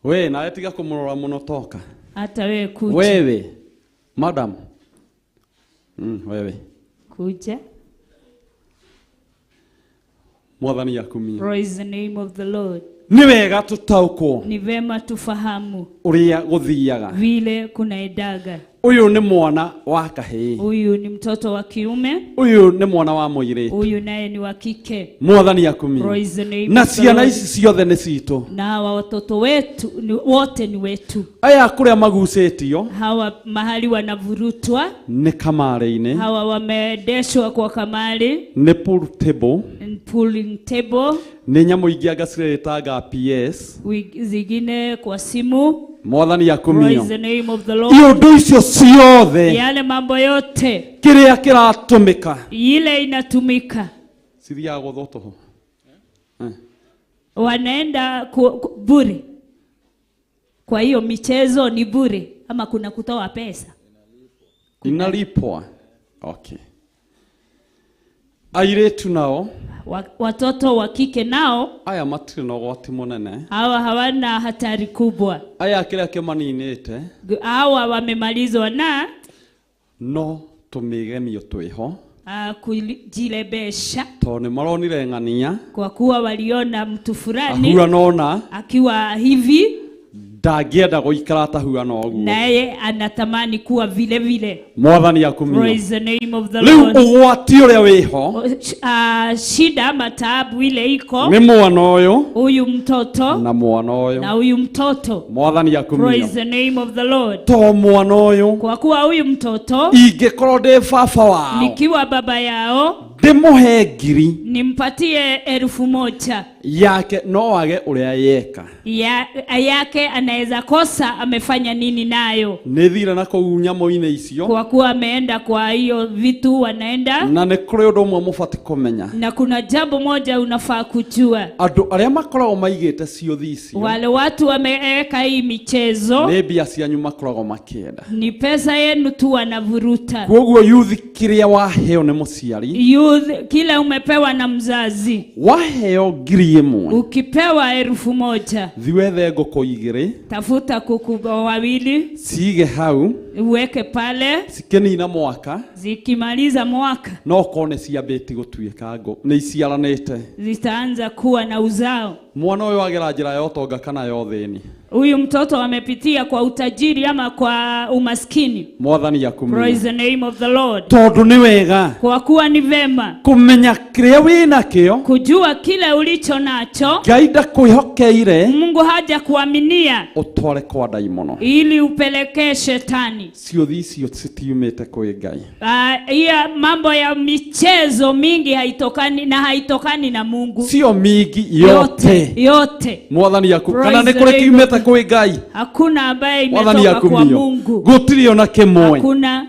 We nawe tiga kũmũrora mũno, toka. Hata we kuja. Wewe madam, wewe Kuja. Mwathani akumio. Praise the name of the Lord. Nĩ wega tũtaũkwo Ni vema tufahamu ũrĩa gũthiaga. Vile kunaendaga. Ũyũ nĩ mwana wa kahĩĩ. Huyu ni mtoto wa kiume, Ũyũ nĩ mwana wa mũirĩtu. Huyu naye ni wa kike. Mwathani akumio. Praise the name Na of the ciana Lord. ici ciothe nĩ citũ. Na hawa watoto wetu ni, wote ni wetu. Aya kũrĩa magucĩtio Hawa mahali wanavurutwa, nĩ kamarĩ-inĩ, hawa wameendeshwa kwa kamari, nĩ pool table, and pooling table, nĩ nyamũ ingĩ anga cirĩtanga PS. Zingine kwa simu. Mwathani akumio. Praise the name of the Lord. Iũndũ icio ciothe, Yale mambo yote, kĩrĩa kĩratũmĩka ile inatumika, cithiaga gũthwo tũhũ. Wanaenda bure. Kwa hiyo michezo ni bure ama kuna kutoa pesa? Inalipwa. Okay. Airĩtu nao Watoto wa kike nao, aya matirĩ na ũgwati mũnene. Hawa hawana hatari kubwa. Aya kĩrĩa kĩmaninĩte Hawa wamemalizwa na no tũmĩgemio twĩho kujilebesha, tondũ nĩ maronire ng'ania kwa kuwa waliona mtu fulani ahuana ũna, akiwa hivi, ndangĩenda gũikara atahuana ũguo. Naye anatamani kuwa vile vile. Mwathani akumio. Praise the name of the Rĩu Lord. ũgwati ũrĩa wĩho Shida ama taabu ile iko nĩ mwana ũyũ huyu mtoto na mwana ũyũ. Na huyu mtoto. Mwathani akumio. Praise the name of the Lord. To mwana ũyũ, Kwa kuwa huyu mtoto, ingĩkorwo ndĩ baba wao, nikiwa baba yao, ndĩmũhe 1,000 nimpatie 1,000 Yake no wage uria yeka. Yake anaweza kosa amefanya nini nayo. Nĩ thire na kũu nyamũ-inĩ icio. Kwa kuwa ameenda kwa hiyo vitu wanaenda. Na nĩ kũrĩ ũndũ ũmwe mũbatiĩ kũmenya. Na kuna jambo moja unafaa kujua. Andũ arĩa makoragwo maigĩte ciũthi icio. Wale watu wameweka hii michezo. Nĩ mbia cianyu makoragwo makĩenda. Ni pesa yenu tu wanavuruta. Koguo youth kĩrĩa waheo nĩ mũciari. Youth kila umepewa na mzazi. Waheo 1,000. Ukipewa 1,000. Thiwethe ngũkũ 2. Tafuta kuku 2. Cige hau. Uweke pale. Cikinina mwaka. Zikimaliza mwaka. No korwo nĩ ciambĩtie gũtuĩka ngũ. Nĩ iciaranĩte. Zitaanza kuwa na uzao. Mwana ũyũ agera njĩra ya ũtonga kana ya ũthĩni. Huyu mtoto amepitia kwa utajiri ama kwa umaskini. Mwathani akumie. Praise the name of the Lord. Tondu ni wega. Kwa kuwa ni vema. Kumenya kĩrĩa wĩna kĩo. Kujua kile ulicho nacho. Ngai ndakwĩhokeire. Mungu haja kuaminia. Utware kwa ndaimono. Ili upelekee shetani. Ciũthi icio citiumĩte kwĩ Ngai. Hiyo mambo ya michezo mingi haitokani na Mungu. Sio mingi yote. Yote. Mwathani akumie. Kana nĩ kũrĩ kiumĩte kwĩ Ngai. Hakuna ambaye imetoka kwa Mungu. Gũtirĩ ona kĩmwe. Hakuna.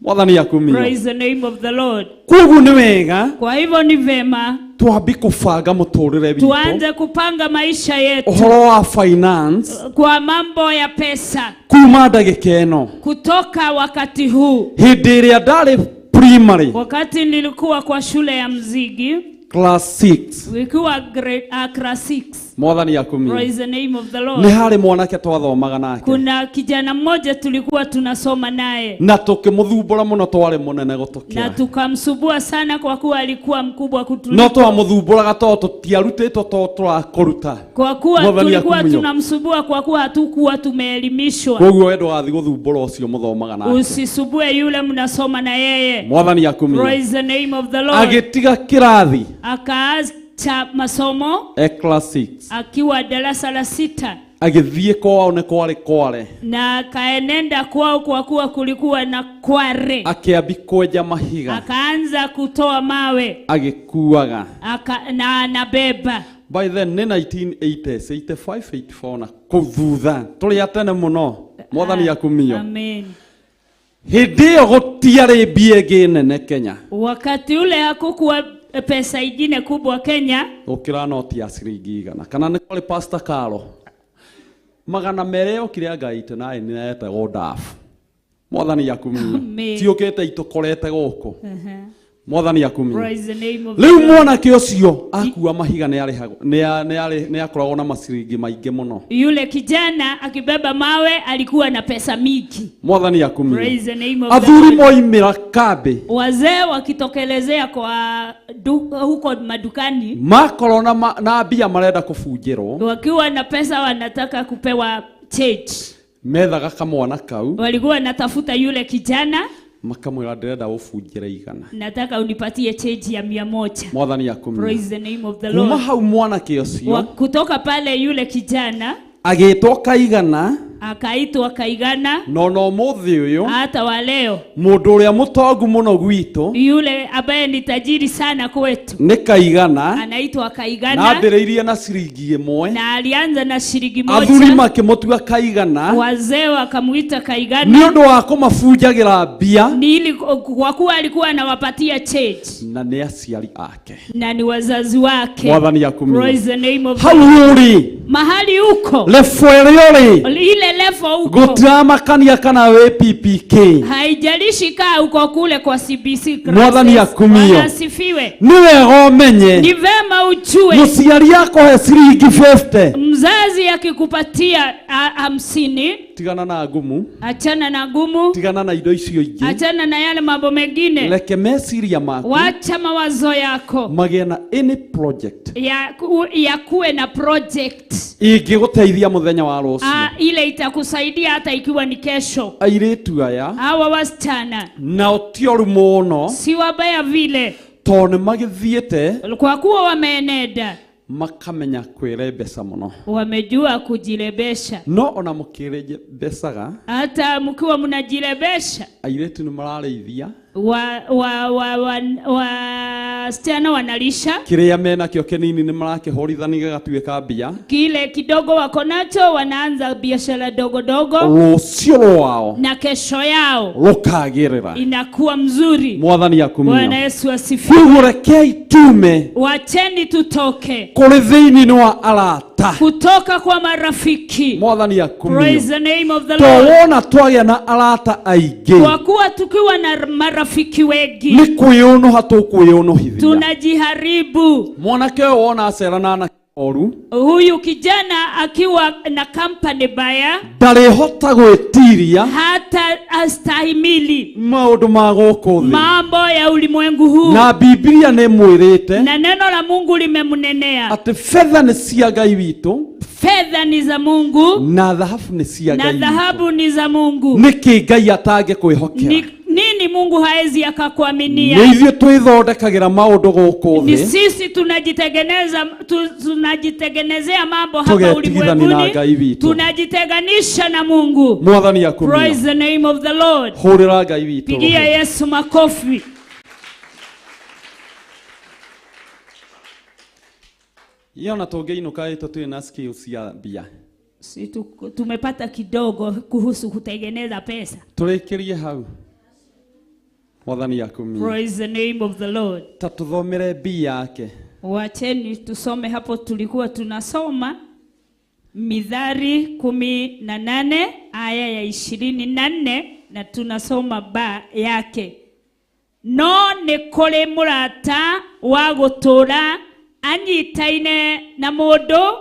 Mwathani akumio. Praise the name of the Lord. Koguo nĩ wega. Kwa hivyo ni vema twambi kubanga mũtũrĩre witũ. Tuanze kupanga maisha yetu. Ũhoro wa finance. Kwa mambo ya pesa. Kuma ndagĩka ĩno. Kutoka wakati huu. Hĩndĩ ĩrĩa ndarĩ primary. Wakati nilikuwa kwa shule ya msingi. Class 6. Nikiwa grade class 6. Mwathani akumie. Praise the name of the Lord. Nĩ harĩ mwanake twathomaga nake. Kuna kijana mmoja tulikuwa tunasoma naye. Na tukimuthumbũra mũno twarĩ mũnene gũtũkĩra. Na tukamsumbua sana kwa kuwa alikuwa mkubwa kutuliko. No twamuthumbũraga tondũ tũtiarutĩtwo tondũ tũrakũruta. Kwa kuwa tulikuwa tunamsumbua kwa kuwa hatukuwa tumeelimishwa. Koguo we ndũgathiĩ gũthumbũra ũcio mũthomaga nake. Usisumbue yule mnasoma na yeye. Mwathani akumie. Praise the name of the Lord. Agĩtiga kĩrathi. Akaacha masomo class 6. Akiwa darasa la 6. Agĩthiĩ kwao nĩ kwarĩ kware. Na akaenenda kwao kwa kuwa kulikuwa na kware. Akĩambi kwenja mahiga. Akaanza kutoa mawe. Agĩkuaga. Na anabeba. By then nĩ 1980s, 85, 84 na kũu thutha. Tũrĩ a tene mũno. Mwathani akumio. Amen. Hĩndĩ ĩyo gũtiarĩ mbia ĩngĩ nene Kenya. Wakati ule hakukuwa pesa ingine kubwa Kenya. Gũkĩra noti ya ciringi 100. Kana nĩ kũrĩ Pastor Carlo. 200 yokire anga 89 nĩ yetagwo ndafu. Mwathani akumio. Ciũkĩte itũkorete gũkũ. Mwathani akumio. Praise the name of Rĩu mwanake ũcio akua mahiga nĩ arĩhagwo nĩ akoragwo na maciringi maingĩ mũno. Yule kijana akibeba mawe alikuwa na pesa mingi. Mwathani akumio. Praise the name of the Athuri Lord. moimĩra kambĩ. Wazee wakitokelezea kwa huko madukani. Makorwo na mbia marenda kũbunjĩrwo. Wakiwa na pesa wanataka kupewa change. Methaga kamwana kau. Walikuwa wanatafuta yule kijana. Makamwĩra ndĩrenda ũbunjĩre 100. Nataka unipatie change ya 100. Mwathani akumio. Praise the name of the Kuma Lord. hau mwanake ũcio Kutoka pale yule kijana agĩtwo Kaigana. Akaitwa Kaigana. No ũmũthĩ ũyũ hata wa leo mũndũ ũrĩa mũtongu mũno gwitũ yule ambaye ni tajiri sana kwetu nĩ Kaigana. Anaitwa Kaigana. Na ambĩrĩirie na ciringi 1. Na alianza na shilingi 1. Athuri makĩmũtua Kaigana. Wazee wakamuita Kaigana. Nĩ ũndũ wa kũmabunjagĩra mbia. Ni ili kwa kuwa alikuwa anawapatia change. Na nĩ aciari ake. Na ni wazazi wake. Mwathani akumio. Praise the name of Hau ũrĩ. Mahali uko. Level ĩrĩa ũrĩ. Ile level uko. Gũtiramakania kana wĩ PPK. Haijalishi kaa uko kule kwa CBC. Mwathani akumio. Bwana asifiwe. Nĩ wega ũmenye. Ni vema ujue. Mũciari akũhe ciringi 50. Mzazi akikupatia 50. Tigana na ngumu. Achana na ngumu. Tigana na indo icio ingĩ. Achana na yale mambo mengine. Reke meciria maku. Wacha mawazo yako. Magĩe na any project. Ya kuwe na project. Ingĩgũteithia mũthenya wa rũciũ. Ile itakusaidia hata ikiwa ni kesho. Airĩtu aya. Hawa wasichana. Nao ti oru mũno. Si wabaya vile. Tondũ nĩ magĩthiĩte. Kwa kuwa wameenenda. Makamenya kwĩrembesa mũno. Wamejua kujirebesha. No ona mũkĩrembecaga. Hata mkiwa mnajirebesha. Airĩtu nĩ mararĩithia. Wasichana wanalisha. Kĩrĩa menakĩo kĩnini nĩ marakĩhũrithania gĩgatuĩka mbia. Kile kidogo wako nacho wanaanza biashara dogo dogo. Rũciũ rwao na kesho yao rũkagĩrĩra. Inakuwa mzuri. Mwathani akumio. Bwana Yesu asifiwe. Koguo rekei tume. Wacheni tutoke. Kũrĩ thĩinĩ wa arata. Kutoka kwa marafiki. Mwathani akumio. Praise the name of the Lord. Towona twagĩa na arata aingĩ. Kwa kuwa tukiwa na marafiki wengi. Nĩ kwĩyũnũha tũkwĩyũnũhithia. Tunajiharibu. Mwanake ũyũ wona acera na anake oru. Huyu kijana akiwa na company baya. Ndarĩhota gwĩtiria. Hata astahimili. Maũndũ ma gũkũ thĩ. Mambo ya ulimwengu huu. Na Biblia nĩ ĩmwĩrĩte. Na neno la Mungu limemnenea. Atĩ fedha nĩ cia Ngai witũ. Fedha ni za Mungu. Na dhahabu ni cia Ngai. Na dhahabu ni za Mungu. Nĩkĩ Ngai atangĩkwĩhokera? Nini Mungu haezi akakuaminia? Nĩ ithuĩ twĩthondekagĩra maũndũ gũkũ thĩ. Ni sisi tunajitengeneza, tunajitengenezea mambo hapa ulimwenguni. Tunajitenganisha na Mungu. Mwathani akumio. Praise the name of the Lord. Hũrĩra Ngai witũ. Pigia Yesu makofi. Yona tũngĩinũka ĩtũ twĩ na skills ya mbia. Si tumepata kidogo kuhusu kutengeneza pesa. Tũrĩkĩrie hau. Mwathani akumio. Praise the name of the Lord. Ta tuthomere bi yake. Wacheni tusome hapo tulikuwa tunasoma Mithali 18 aya ya 24 na tunasoma ba yake. No nĩ kũrĩ mũrata wa gũtũũra anyitaine na mũndũ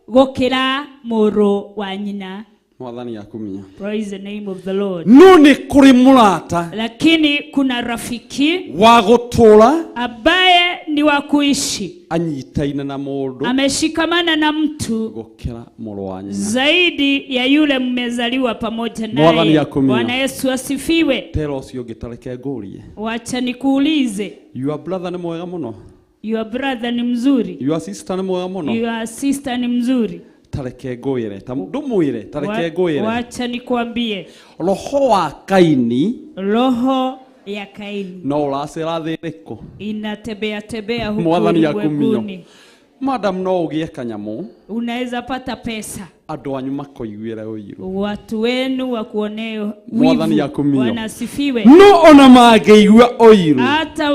gũkĩra mũrũ wa nyina. Mwathani akumio. Praise the name of the Lord. No nĩ kũrĩ mũrata. Lakini kuna rafiki wa gũtũũra ambaye ni wa kuishi anyitaine na mũndũ, ameshikamana na mtu gũkĩra mũrũ wa nyina, zaidi ya yule mmezaliwa pamoja naye. Bwana Yesu asifiwe. Tera ũcio ũngĩ tareke ngũrie. Wacha nikuulize. Your brother nĩ mwega mũno. Your brother ni mzuri. Your sister nĩ mwega mũno. Your sister ni mzuri. Tareke ngwĩre, ta ndũmwĩre, tareke ngwĩre. Wacha nikwambie. Roho wa Kaini, roho ya Kaini no ũracera thĩ ĩrĩkũ? Inatembea tembea huku ulimwenguni. Madam no ũgĩe kanyamũ. Unaweza pata pesa. Andũ anyu makoiguĩre ũiru. Watu wenu wakuonee wivu. Mwathani akumio. Bwana asifiwe. No ona mangĩigua ũiru. Hata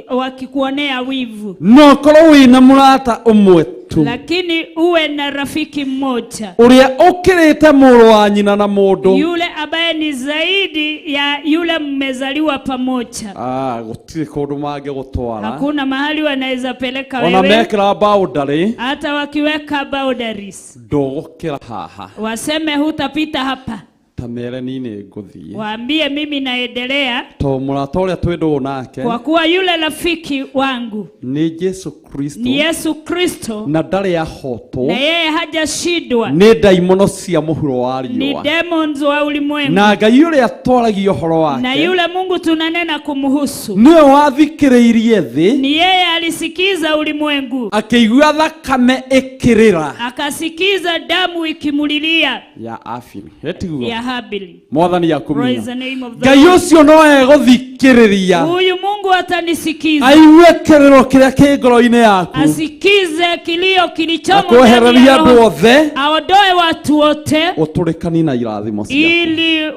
wakikuonea wivu. No korwo wĩna mũrata ũmwe tu. Lakini uwe na rafiki mmoja. Ũrĩa ũkĩrĩte mũrũ wa nyina na mũndũ. Yule ambaye ni zaidi ya yule mmezaliwa pamoja. Gũtirĩ kũndũ mangĩgũtwara. Hakuna mahali wanaweza peleka wewe. Ona mekĩra boundary. Hata wakiweka boundaries. Ndũgũkĩra haha. Waseme hutapita hapa. Ta mere niĩ nĩ ngũthiĩ. Waambie mimi naendelea. To mũrata ũrĩa twĩ ndũgũ nake. Kwa kuwa yule rafiki wangu ni Yesu Kristo. Ni Yesu Kristo. Na ndarĩ ahotwo. Na yeye hajashindwa. Nĩ ndaimono cia mũhuro wa riũa. Ni demons wa ulimwengu. Na Ngai ũrĩa twaragia ũhoro wake. Na yule Mungu tunanena kumhusu. Nĩwe wathikĩrĩirie thĩ. Ni yeye alisikiza ulimwengu. Akĩigua thakame ĩkĩrĩra. Akasikiza damu ikimulilia. Ya Abili. Etiguo. Ya Habili. Mwathani akumio. Praise the name of the Ngai Lord. ũcio no egũthikĩrĩria. Huyu Mungu atanisikiza. Aigue kĩrĩro kĩrĩa kĩ ngoro-inĩ yaku. Asikize kilio kilichomo Akwehererie ndani ya andũ roho. othe. Aondoe watu wote. Ũtũrĩkani na irathimo ciaku. Ili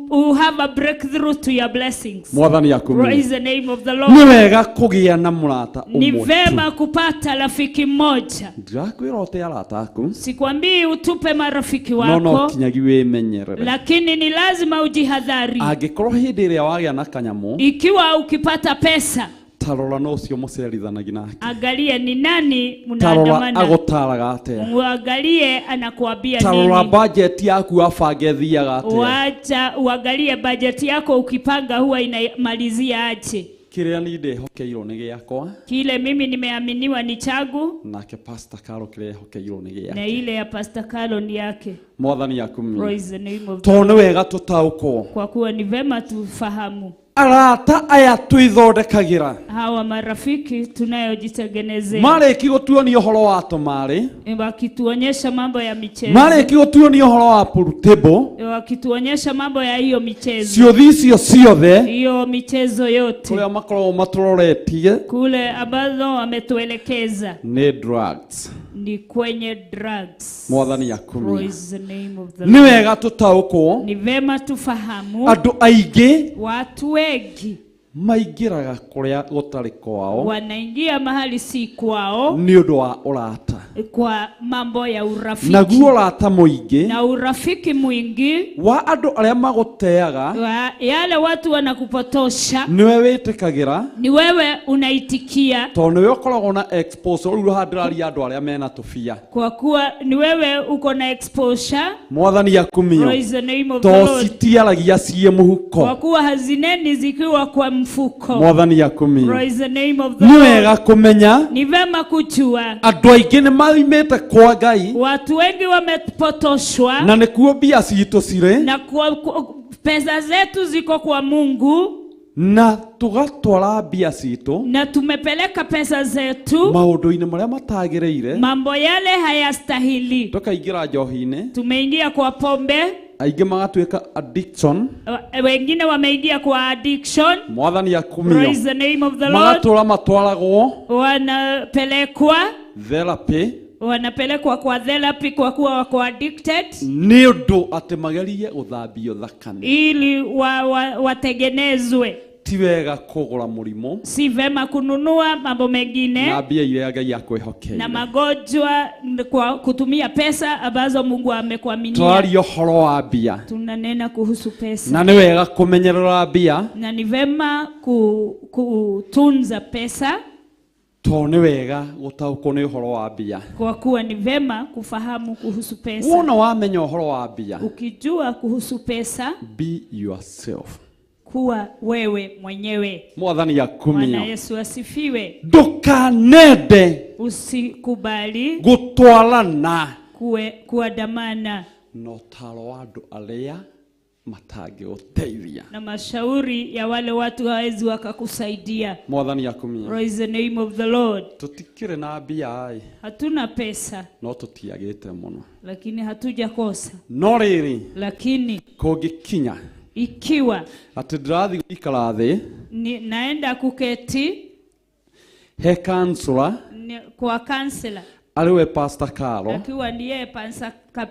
u have a breakthrough to your blessings. Mwathani akumio. Praise the name of the Lord. Nĩ wega kũgĩa na mũrata Ni ũmwe tu. vema kupata rafiki mmoja. Ndirakwĩra ũte arata aku. Sikwambii utupe marafiki No no wako. kinyagi wĩmenyerere. Lakini ni lazima ujihadhari. Angĩkorwo hĩndĩ ĩrĩa wagĩa na kanyamũ, Ikiwa ukipata pesa, tarora no ũcio mũcerithanagia nake. angalia ni nani Tarora mnaandamana. agũtaraga atĩa. Muangalie anakuambia Tarora nini. budget yaku wabange ĩthiaga atĩa. Wacha uangalie budget yako, ukipanga huwa inamalizia aje. Kĩrĩa niĩ ndĩhokeirwo nĩ gĩakwa. Kile mimi nimeaminiwa ni changu. Nake Pastor Carol kĩrĩa ehokeirwo nĩ gĩake. Na ile ya Pastor Carol ni yake. Mwathani akumio. Praise the name of the Tondũ nĩ wega tũtaũkwo. Kwa kuwa ni vema tufahamu. Arata aya twithondekagira. Hawa marafiki tunayojitengenezea. Marĩki gũtuonia ũhoro wa tũmarĩ. Wakituonyesha mambo ya michezo. Marĩki gũtuonia ũhoro wa pool table. Wakituonyesha mambo ya hiyo michezo. Ciũthi icio ciothe. Hiyo michezo yote. Kũrĩa makoragwo matũroretie. Kule ambazo wametuelekeza. Nĩ drugs. Ni kwenye drugs. Mwathani akumia. Praise the name of the Nĩ Lord. wega tũtaũkwo. Ni vema tufahamu. Andũ aingĩ. Watu wengi maingĩraga kũrĩa gũtarĩ kwao. Wanaingia mahali si kwao. Nĩ ũndũ wa ũrata. Kwa mambo ya urafiki. Naguo ũrata mũingĩ. Na urafiki mwingi. Wa andũ arĩa magũteaga. Yale watu wanakupotosha. Nĩwe wĩtĩkagĩra. Ni wewe unaitikia. Tondũ nĩwe ũkoragwo na exposure. Rĩu haha ndĩraria andũ arĩa mena tũbia. Kwa kuwa ni wewe uko na exposure. Mwathani akumio. Praise the name of the Lord. To citiaragia ciĩ mũhuko. Kwa kuwa hazineni zikiwa kwa mfuko. Mwathani akumio. Praise the name of the Nĩ Lord. wega kũmenya. Ni vema kujua. Andũ aingĩ nĩ maumĩte kwa Ngai. Watu wengi wamepotoshwa. Na nĩkuo mbia citũ cirĩ. Na kwa pesa zetu ziko kwa Mungu. Na tugatwara mbia citũ. Na tumepeleka pesa zetu. Maũndũ-inĩ marĩa matagĩrĩire. Mambo yale hayastahili. Tukaingĩra njohi-inĩ. Tumeingia kwa pombe. Aingĩ magatuĩka addiction. Wengine wameingia kwa addiction. Mwathani akumio. Praise the name of the Lord. Magatũra matwaragwo. Wanapelekwa. Therapy. Wanapelekwa kwa therapy kwa kuwa wako addicted. Nĩ ũndũ atĩ magerie gũthambio thakame. Ili watengenezwe. Ti wega kũgũra mũrimũ. Si vema kununua mambo mengine. Na mbia iria Ngai akwĩhokeire. Na magonjwa kwa kutumia pesa ambazo Mungu amekuaminia. Twaria ũhoro wa mbia. Tunanena kuhusu pesa. Na nĩ wega kũmenyerera mbia. Na ni vema kutunza pesa. To nĩ wega gũtaũkwo nĩ ũhoro wa mbia. Kwa kuwa ni vema kufahamu kuhusu pesa. Wona wamenya ũhoro wa mbia. Ukijua kuhusu pesa. Be yourself. Kuwa wewe mwenyewe. Mwathani akumio. Bwana Yesu asifiwe. Ndũkanende. Usikubali. Gũtwarana. Kuandamana. Na ũtaaro wa andũ arĩa matangĩgũteithia. Na mashauri ya wale watu hawezi wakakusaidia. Mwathani akumio. Praise the name of the Lord. Tũtikĩrĩ na mbia ĩ. Hatuna pesa. No tũtiagĩte mũno. Lakini hatujakosa. No rĩrĩ. Lakini kũngĩkinya. Ikiwa atĩ ndĩrathiĩ gũikara thĩ. Naenda kuketi he counselor. Kwa counselor. Arĩ we Pastor Caro. Akiwa ndiye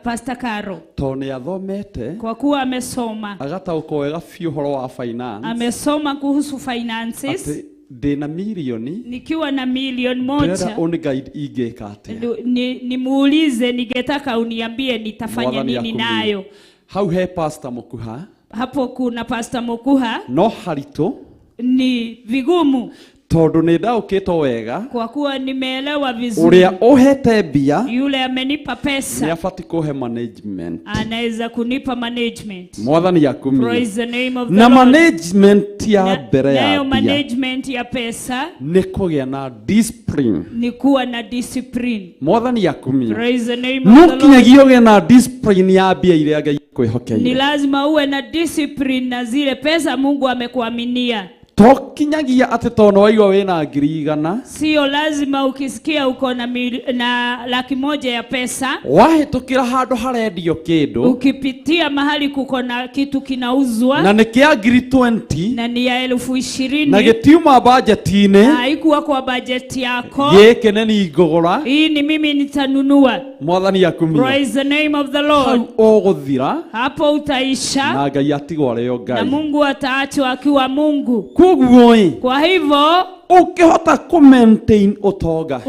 Pastor Caro. Tondũ nĩ athomete. Kwa kuwa amesoma. Agataũkwo wega biũ ũhoro wa finance. Amesoma kuhusu finances. Atĩ ndĩna milioni. Nikiwa na milioni moja. Ndĩrenda ũniguide ingĩka atĩa. Nimuulize ningetaka uniambie nitafanya nini nayo. Hau he Pastor Mukuha. Hapo kuna Pastor Mukuha. No haritũ. Ni vigumu. Tondũ nĩ ndaũkĩtwo wega. Kwa kuwa nimeelewa vizuri. Ũrĩa ũhete mbia. Yule amenipa pesa. Nĩ abatiĩ kũhe management. Anaweza kunipa management. Mwathani akumio. Praise the name of the Na Lord. management ya mbere ya nayo mbia. Management ya pesa. Nĩ kũgĩa na discipline. Ni kuwa na discipline. Mwathani akumio. Praise the name of the Lord. No kinyagia ũgĩe na discipline ya mbia iria Ngai akwĩhokeire. Ni lazima uwe na discipline na zile pesa Mungu amekuaminia. To kinyagia atĩ tondũ waigua wĩna 100,000. Sio lazima ukisikia uko na 100,000 ya pesa. Wahĩtũkĩra handũ harendio kĩndũ. Ukipitia mahali kuko na kitu kinauzwa. Na nĩ kĩa 20,000. Na ni ya 20,000. Na gĩtiuma budget-inĩ. Haikuwa kwa budget yako. Gĩkĩ nĩ niĩ ngũgũra. Hii ni mimi nitanunua. Mwathani akumio. Praise the name of the Lord. Hau ũgũthira. Hapo utaisha. Na Ngai atigwo arĩ o Ngai. Na Mungu ataachwa akiwa Mungu. Koguo ĩ. Kwa hivyo ũngĩhota kũ maintain ũtonga.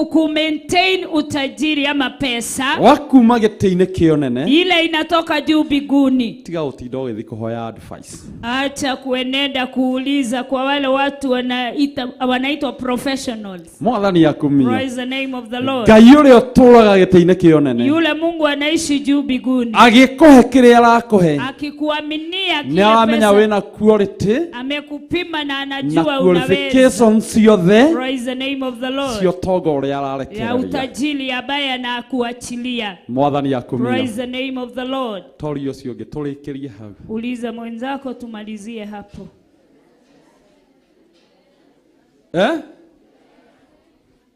Ku maintain utajiri ama pesa. Wa kuma gĩtĩ-inĩ kĩa ũnene. Ile inatoka juu mbinguni. Tiga gũtinda ũgĩthiĩ kũhoya advice. Acha kuenenda kuuliza kwa wale watu wanaitwa professionals. Mwathani akumio. Praise the name of the Lord. Ngai ũrĩa ũtũũraga gĩtĩ-inĩ kĩa ũnene. Yule Mungu anaishi juu mbinguni. Agĩkũhe kĩrĩa arakũhe. Akikuaminia kile Nĩ aramenya pesa. wĩna quality. Amekupima na anajua Na unaweza. qualifications ciothe. Praise the name of the Lord. Cia ũtonga ũrĩa Ya ararekereria. utajiri ambaye anakuachilia. Mwathani akumio. Praise the name of the Lord. Tori ũcio ũngĩ tũrĩkĩrie hau. Uliza mwenzako tumalizie hapo. Eh?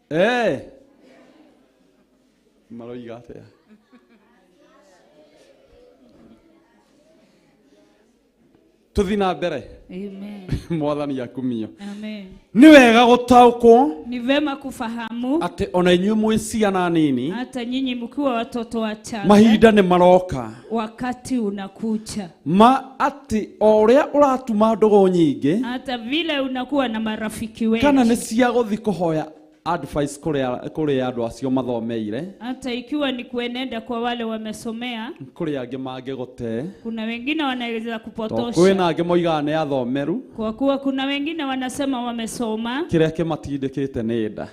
Eh. Maroiga atia? Tuthi na mbere. Amen. Mwathani akumio. Amen. Ni wega gutaukwo. Ni vema kufahamu ati ona inyuĩ mwĩ ciana nini, hata nyinyi mkiwa watoto wachanga, mahinda nĩ maroka, wakati unakuja, ma ati o ũrĩa ũratuma ndũgũ nyingĩ, hata vile unakuwa na marafiki wengi, kana nĩ cia gũthiĩ kũhoya advice kũrĩ andũ acio mathomeire, hata ikiwa ni kuenenda kwa wale wamesomea, kũrĩ angĩ mangĩgũte, kuna wengine wanaweza kupotosha, kwĩna angĩ moigaga nĩ athomeru, kwa kuwa kuna wengine wanasema wamesoma, kĩrĩa kĩmatindĩkĩte nĩ nda,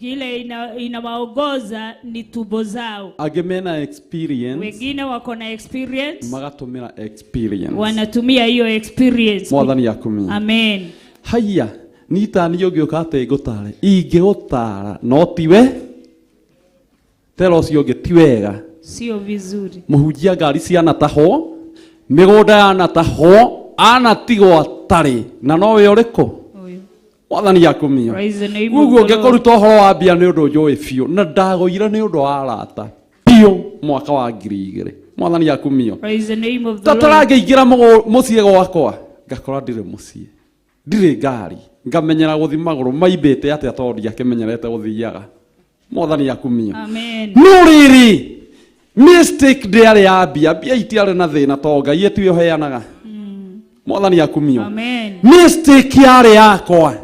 kile inawaongoza ni tumbo zao, angĩ mena experience, wengine wako na experience, magatũmĩra experience, wanatumia hiyo experience. Mwathani akumia. Amen. Haya nitani ũngĩũka atĩ ngũtare, ingĩgũtara no tiwe tera ũcio ũngĩ ti wega, sio vizuri. Mũhunjia ngari cianatahwo, mĩgũnda yanatahwo, anatigwo atarĩ na nowe ũrĩkũ? Mwathani akumio. Ũguo ngĩkũruta ũhoro wa mbia nĩ ũndũ njũĩ biũ, na ndagũire nĩ ũndũ wa arata biũ mwaka wa 2000. Mwathani akumio. Tatarangĩingĩra mũciĩ gwakwa ngakora ndirĩ mũciĩ, ndirĩ ngari, ngamenyera gũthi magũrũ maimbĩte atĩa tondũ ndiakĩmenyerete gũthiaga. Mwathani akumio. Amen. No rĩrĩ mistake ndĩarĩ ya mbia, mbia itiarĩ na thĩna tondũ Ngai etiwe ũheanaga. Mwathani akumio. Amen. Mistake yarĩ yakwa.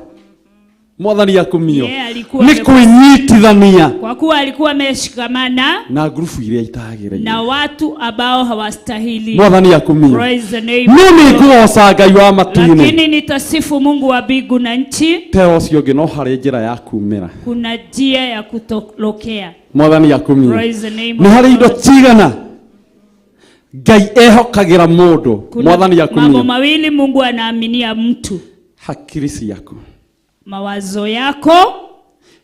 Mwathani akumio. Nĩ kwĩnyitithania, kwa kuwa alikuwa ameshikamana na grupu iria itagĩrĩire, na watu ambao hawastahili. Mwathani akumio. Praise the name. No nĩngũgoca Ngai wa matu-inĩ, lakini nitasifu Mungu wa mbingu na nchi. Tera ũcio ũngĩ no harĩ njĩra ya kumĩra, kuna njia ya kutorokea. Mwathani akumio. Praise the name. Nĩ harĩ indo cigana Ngai ehokagĩra mũndũ. Mwathani akumio. Mambo mawili Mungu anaaminia mtu, hakiri ciaku, mawazo yako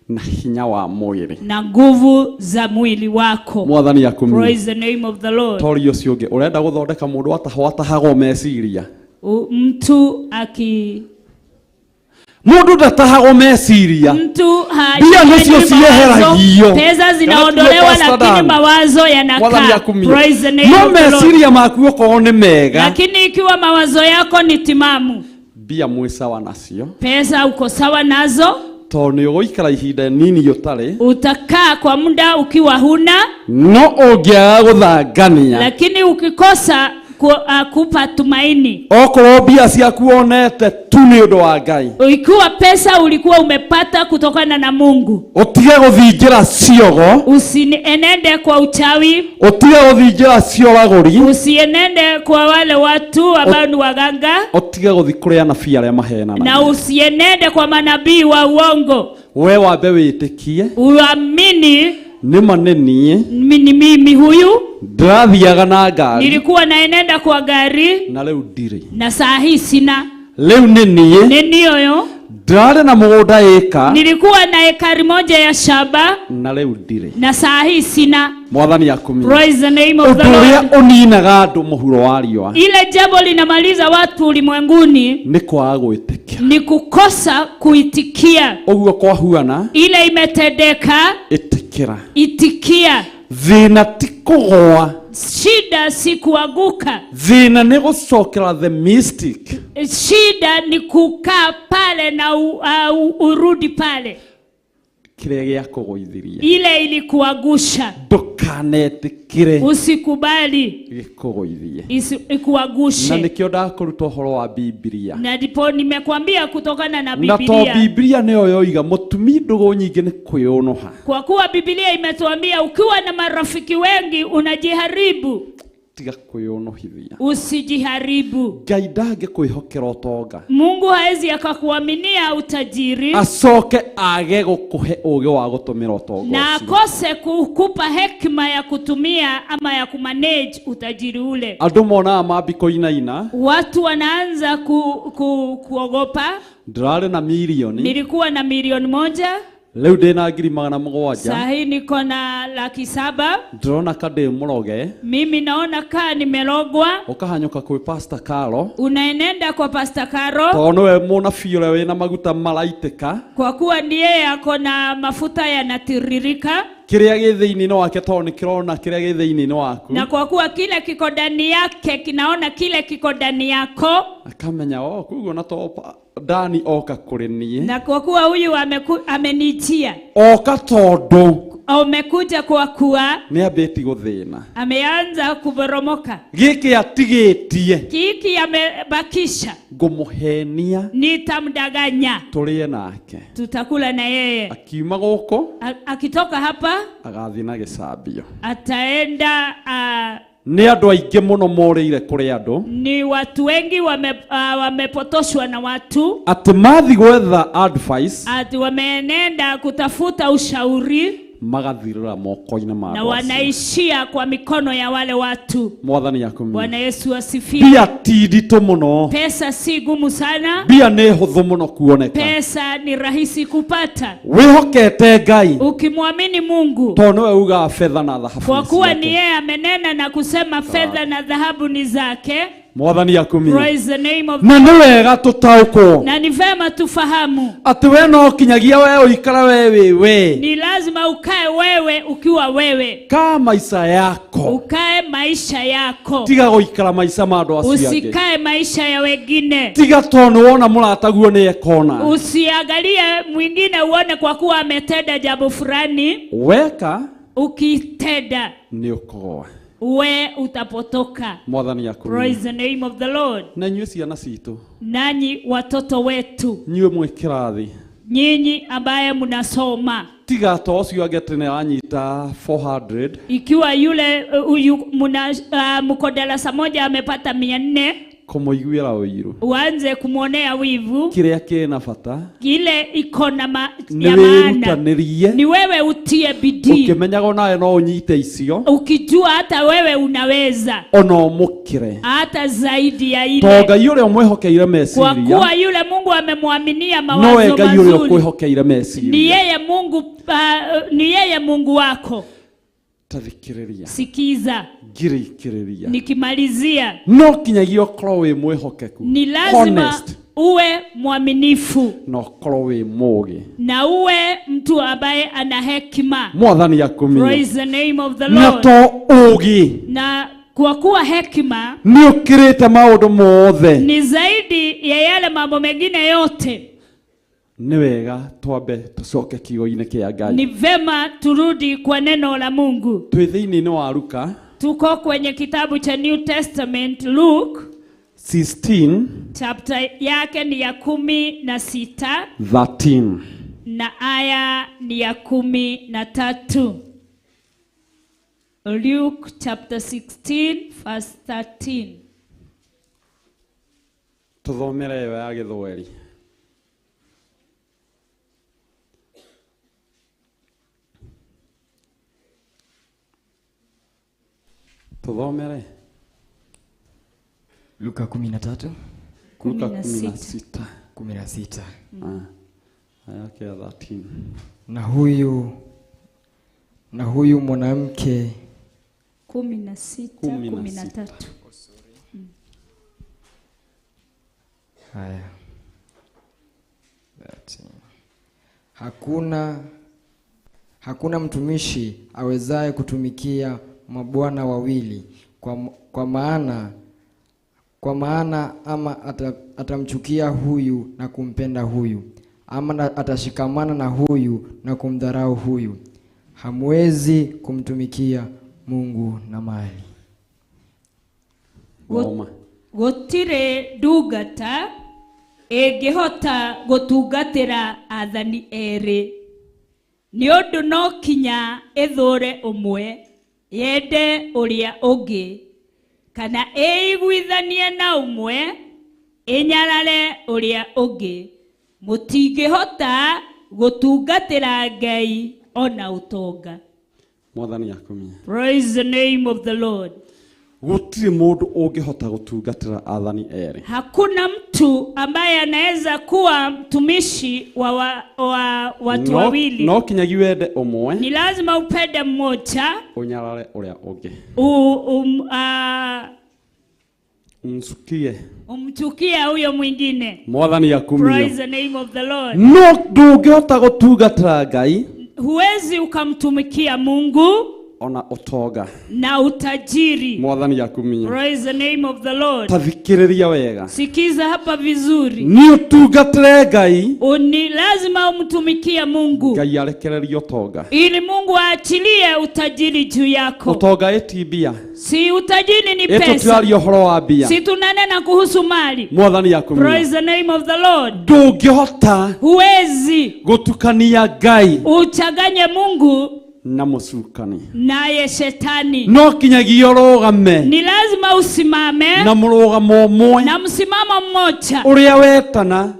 na hinya wa mwĩrĩ, na nguvu za mwili wako. Mwathani akumio. Praise the name of the Lord. Tori ũcio ũngĩ ũrenda gũthondeka mũndũ atahwo atahagwo meciria, mtu aki mũndũ ndatahagwo meciria, mtu mbia nĩcio cieheragio, pesa zinaondolewa lakini mawazo yanakaa. Praise the name no of the Lord. Meciria maku okorwo nĩ mega, lakini ikiwa mawazo yako ni timamu, mbia mwĩ sawa nacio, pesa uko sawa nazo, tondũ nĩ ũgũikara ihinda nini ũtarĩ, utakaa kwa muda ukiwa huna, no ũngĩaga gũthangania, lakini ukikosa kupa tumaini, okorwo mbia ciaku wonete tu nĩ ũndũ wa Ngai, ikiwa pesa ulikuwa umepata kutokana na Mungu, ũtige gũthinjĩra ciogo, usienende kwa uchawi, ũtige gũthinjĩra cioragũri, usienende kwa wale watu ambao ni waganga, ũtige gũthiĩ kũrĩ anabii arĩa mahenanagia, na usienende kwa manabii wa uongo. We wambe wĩtĩkie, uamini nĩ ma nĩ niĩ, ni mimi huyu, ndĩrathiaga na ngari, nilikuwa naenenda kwa gari, na rĩu ndirĩ, na saa hii sina, rĩu nĩ niĩ, ni niyo, ndĩrarĩ na mũgũnda ĩka, nilikuwa na ekari moja ya shamba, na rĩu ndirĩ. na saa hii sina. Mwathani akumio. Praise the name of the Ũndũ Lord. ũrĩa ũninaga andũ mũhuro wa riũa ile jambo linamaliza watu ulimwenguni nĩ kwaga gwĩtĩkia, ni kukosa kuitikia. Ũguo kwahuana, ile imetendeka, ĩtĩkĩra. Itikia. Thĩna ti kũgũa, shida si kuanguka, thĩna nĩ gũcokera the mystic, shida ni kukaa pale na urudi pale, kĩrĩa gĩakũgũithirie, ile ilikuangusha. Ndũkanetĩkĩre, usikubali gĩkũgũithie, ikuangushe. Na nĩkĩo ndakũruta ũhoro wa Biblia, na ndipo nimekwambia kutokana na na Biblia, to Biblia nĩyo yoiga mũtumi ndũgũ nyingĩ nĩ kwĩũnũha, kwa kuwa Biblia imetuambia ukiwa na marafiki wengi unajiharibu. Tiga kwĩũnũhithia, usijiharibu. Ngai ndangĩkwĩhokera ũtonga, Mungu haezi akakuaminia utajiri, acoke age gũkũhe ũũgĩ wa gũtũmĩra ũtonga na ũcio, akose kukupa hekima ya kutumia ama ya kumanage utajiri ule. Andũ monaga mambi kũinaina, watu wanaanza kuogopa. Ndĩrarĩ na milioni, nilikuwa na milioni 1, Rĩu ndĩna 700,000. Sahi niko na 700,000. Ndĩrona ka ndĩ mũroge. Mimi naona kaa nimerogwa. Ũkahanyũka kwĩ Pastor Caro. Unaenenda kwa Pastor Caro. Tondũ nĩwe mũnabii ũrĩa wĩna maguta maraitĩka. Kwa kuwa ndiye ako na mafuta yanatiririka. Kĩrĩa gĩ thĩinĩ wake tondũ nĩkĩrona kĩrĩa gĩ thĩinĩ waku. Na kwa kuwa kile kiko ndani yake kinaona kile kiko ndani yako. Akamenya koguo na to Dani oka kũrĩ niĩ. Na kwa kuwa huyu amenijia. Oka tondũ amekuja kwa kuwa nĩambĩtie gũthĩna. Ameanza kuboromoka. Gĩkĩ atigĩtie. Kiki amebakisha. Ngũmũhenia. Nitamdanganya. Tũrĩe nake. Tutakula na yeye. Akiuma gũkũ. Akitoka hapa. Agathiĩ na gĩcambio. Ataenda Nĩ andũ aingĩ mũno morĩire kũrĩ andũ. Ni watu wengi wamepotoshwa na watu. Atĩ mathi gwetha advice. Ati wameenenda kutafuta ushauri. Magathirĩra moko-inĩ ma na andũ acio. Wanaishia kwa mikono ya wale watu. Mwathani akumie. Bwana Yesu asifiwe. Mbia ti nditũ mũno. Pesa si gumu sana. Mbia nĩ hũthũ mũno kuoneka. Pesa ni rahisi kupata. Wĩhokete Ngai. Ukimwamini Mungu. Tondũ nĩwe ugaga fedha na dhahabu Kwa nĩ kuwa ciake. ni yeye amenena na kusema fedha na dhahabu ni zake. Mwathani akumie. Praise the name of Na nĩ wega tũtaũkwo. Na ni vema tufahamu. Atĩ we no kinyagia we ũikara we wĩ we. Ni lazima ukae wewe ukiwa wewe. Kaa maisha yako. Ukae maisha yako. Tiga gũikara maisha ma andũ acio angĩ. Usikae maisha ya wengine. Tiga tondũ wona mũrataguo nĩ ekona. Usiangalie mwingine uone kwa kuwa ametenda jambo fulani. Weka. Ukitenda. Nĩ ũkũgũa. We utapotoka. Mwathani akumie. Praise the name of the Lord. Na inyuĩ ciana citũ. Nanyi watoto wetu. Inyuĩ mwĩ kĩrathi. Nyinyi ambaye mnasoma. Tiga to ũcio angĩ atĩ nĩaranyita 400. Ikiwa yule huyu mko darasa moja amepata 400. Kũmũiguĩra ũiru. Uanze kumwonea wivu. Kĩrĩa kĩna bata. Ile iko na Nĩ ya maana. wĩrutanĩrie. Ni wewe utie bidii. Ũkĩmenyaga nawe no ũnyite icio. Ukijua hata wewe unaweza. Ona ũmũkĩre. Hata zaidi ya ile. To Ngai ũrĩa ũmwĩhokeire meciria. Kwa kuwa yule Mungu amemwaminia mawazo Nowe Ngai ũrĩa mazuri. ũkwĩhokeire meciria. Ni yeye Mungu, ni yeye Mungu wako. Tathikĩrĩria. Sikiza. Ngirikĩrĩria. Nikimalizia. No kinyagia ũkorwo wĩ mwĩhokeku. Ni lazima Honest. uwe mwaminifu. Na ũkorwo wĩ mũũgĩ. Na uwe mtu ambaye ana hekima. Mwathani akumie. Praise the name of the Na Lord. to ũũgĩ. Na kwa kuwa hekima nĩ ũkĩrĩte maũndũ mothe. Ni zaidi ya yale mambo mengine yote. Nĩ wega twambe tũcoke kiugo-inĩ kĩa Ngai. Ni vema turudi kwa neno la Mungu. Twĩ thĩinĩ wa Luka. Tuko kwenye kitabu cha New Testament Luke 16 chapter yake ni ya 16 13 na aya ni ya 13. Luke chapter 16 verse 13. Tuthomere ĩyo ya Gĩthweri. Tuthomere. Luka 13. Luka 16. 16. Aya yake ya 13. Na huyu mwanamke 16 13. Haya. Hakuna mtumishi awezaye kutumikia mabwana wawili, kwa maana ama atamchukia huyu na kumpenda huyu, ama atashikamana na huyu na kumdharau huyu. Hamwezi kumtumikia Mungu na mali. Gũtirĩ ndungata ĩngĩhota gũtungatĩra athani erĩ, nĩ ũndũ no kinya ĩthũre ũmwe yende ũrĩa ũngĩ, kana ĩiguithanie na ũmwe ĩnyarare ũrĩa ũngĩ. Mũtingĩhota gũtungatĩra Ngai ona ũtonga. Mwathani akumie. Praise the name of the Lord. Gũtirĩ mũndũ ũngĩhota gũtungatĩra athani erĩ. Hakuna mtu ambaye anaweza kuwa mtumishi wa watu No, wawili. no kinyagia wende ũmwe, Ni lazima upende mmoja, ũnyarare ũrĩa ũngĩ. Umchukie. Umchukie huyo mwingine. Mwathani akumio. Praise the name of the Lord. No ndũngĩhota gũtungatĩra Ngai Huwezi ukamtumikia Mungu ona ũtonga. na utajiri. Mwathani akumio. Praise the name of the Lord. Tathikĩrĩria wega. Sikiza hapa vizuri. Nĩ ũtungatĩre Ngai, Ni lazima umtumikie Mungu Ngai arekererie ũtonga. ili Mungu aachilie utajiri juu yako. Ũtonga ĩti mbia. Si utajiri ni Ĩ pesa. tũtiraria ũhoro wa mbia. Si tunanena kuhusu mali. Mwathani akumio. Praise the name of the Lord. Ndũngĩhota Huwezi gũtukania Ngai uchanganye Mungu na mũcukani. naye shetani. No kinyagia ũrũgame Ni lazima usimame na mũrũgamo ũmwe na msimamo mmoja ũrĩa wetana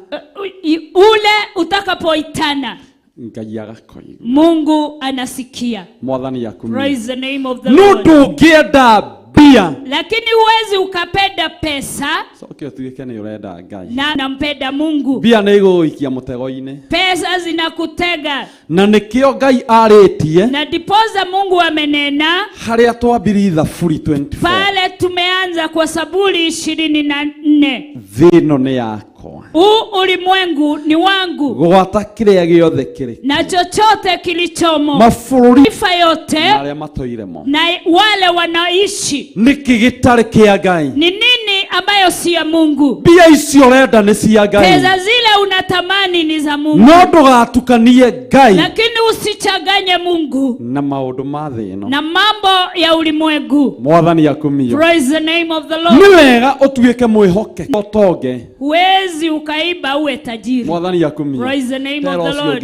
ule utakapoitana, Ngai agakoiga. Mungu anasikia. Mwathani akumio. Praise the name of the No Lord. ndũngĩenda mbia, Lakini huwezi ukapenda pesa coke ũtuĩke nĩ ũrenda Ngai. na nampenda Mungu. Mbia nĩ igũgũikia mũtego-inĩ, Pesa zinakutega, na nĩkĩo Ngai arĩtie na ndiposa Mungu amenena harĩa twambirie Thaburi 24, pale tumeanza kwa Saburi 24, thĩ ĩno nĩ yakwa, huu ulimwengu ni wangu gwata kĩrĩa gĩothe kĩrĩ na chochote kilichomo, mabũrũri taifa yote na arĩa matũire mo. na wale wanaoishi. Nĩkĩ gĩtarĩ kĩa Ngai? Ni nini ambayo si ya Mungu? Mbia icio ũrenda nĩ cia Ngai, Pesa zile unatamani ni za Mungu, no ndũgatukanie Ngai lakini usichanganye Mungu na maũndũ ma thĩ ĩno. na mambo ya ulimwengu. Mwathani akumio. Praise the name of the Nĩ Lord. wega ũtuĩke mwĩhoke ũtonge. Huwezi ukaiba uwe tajiri. Mwathani akumio. Praise the name Tera of the ũcio Lord.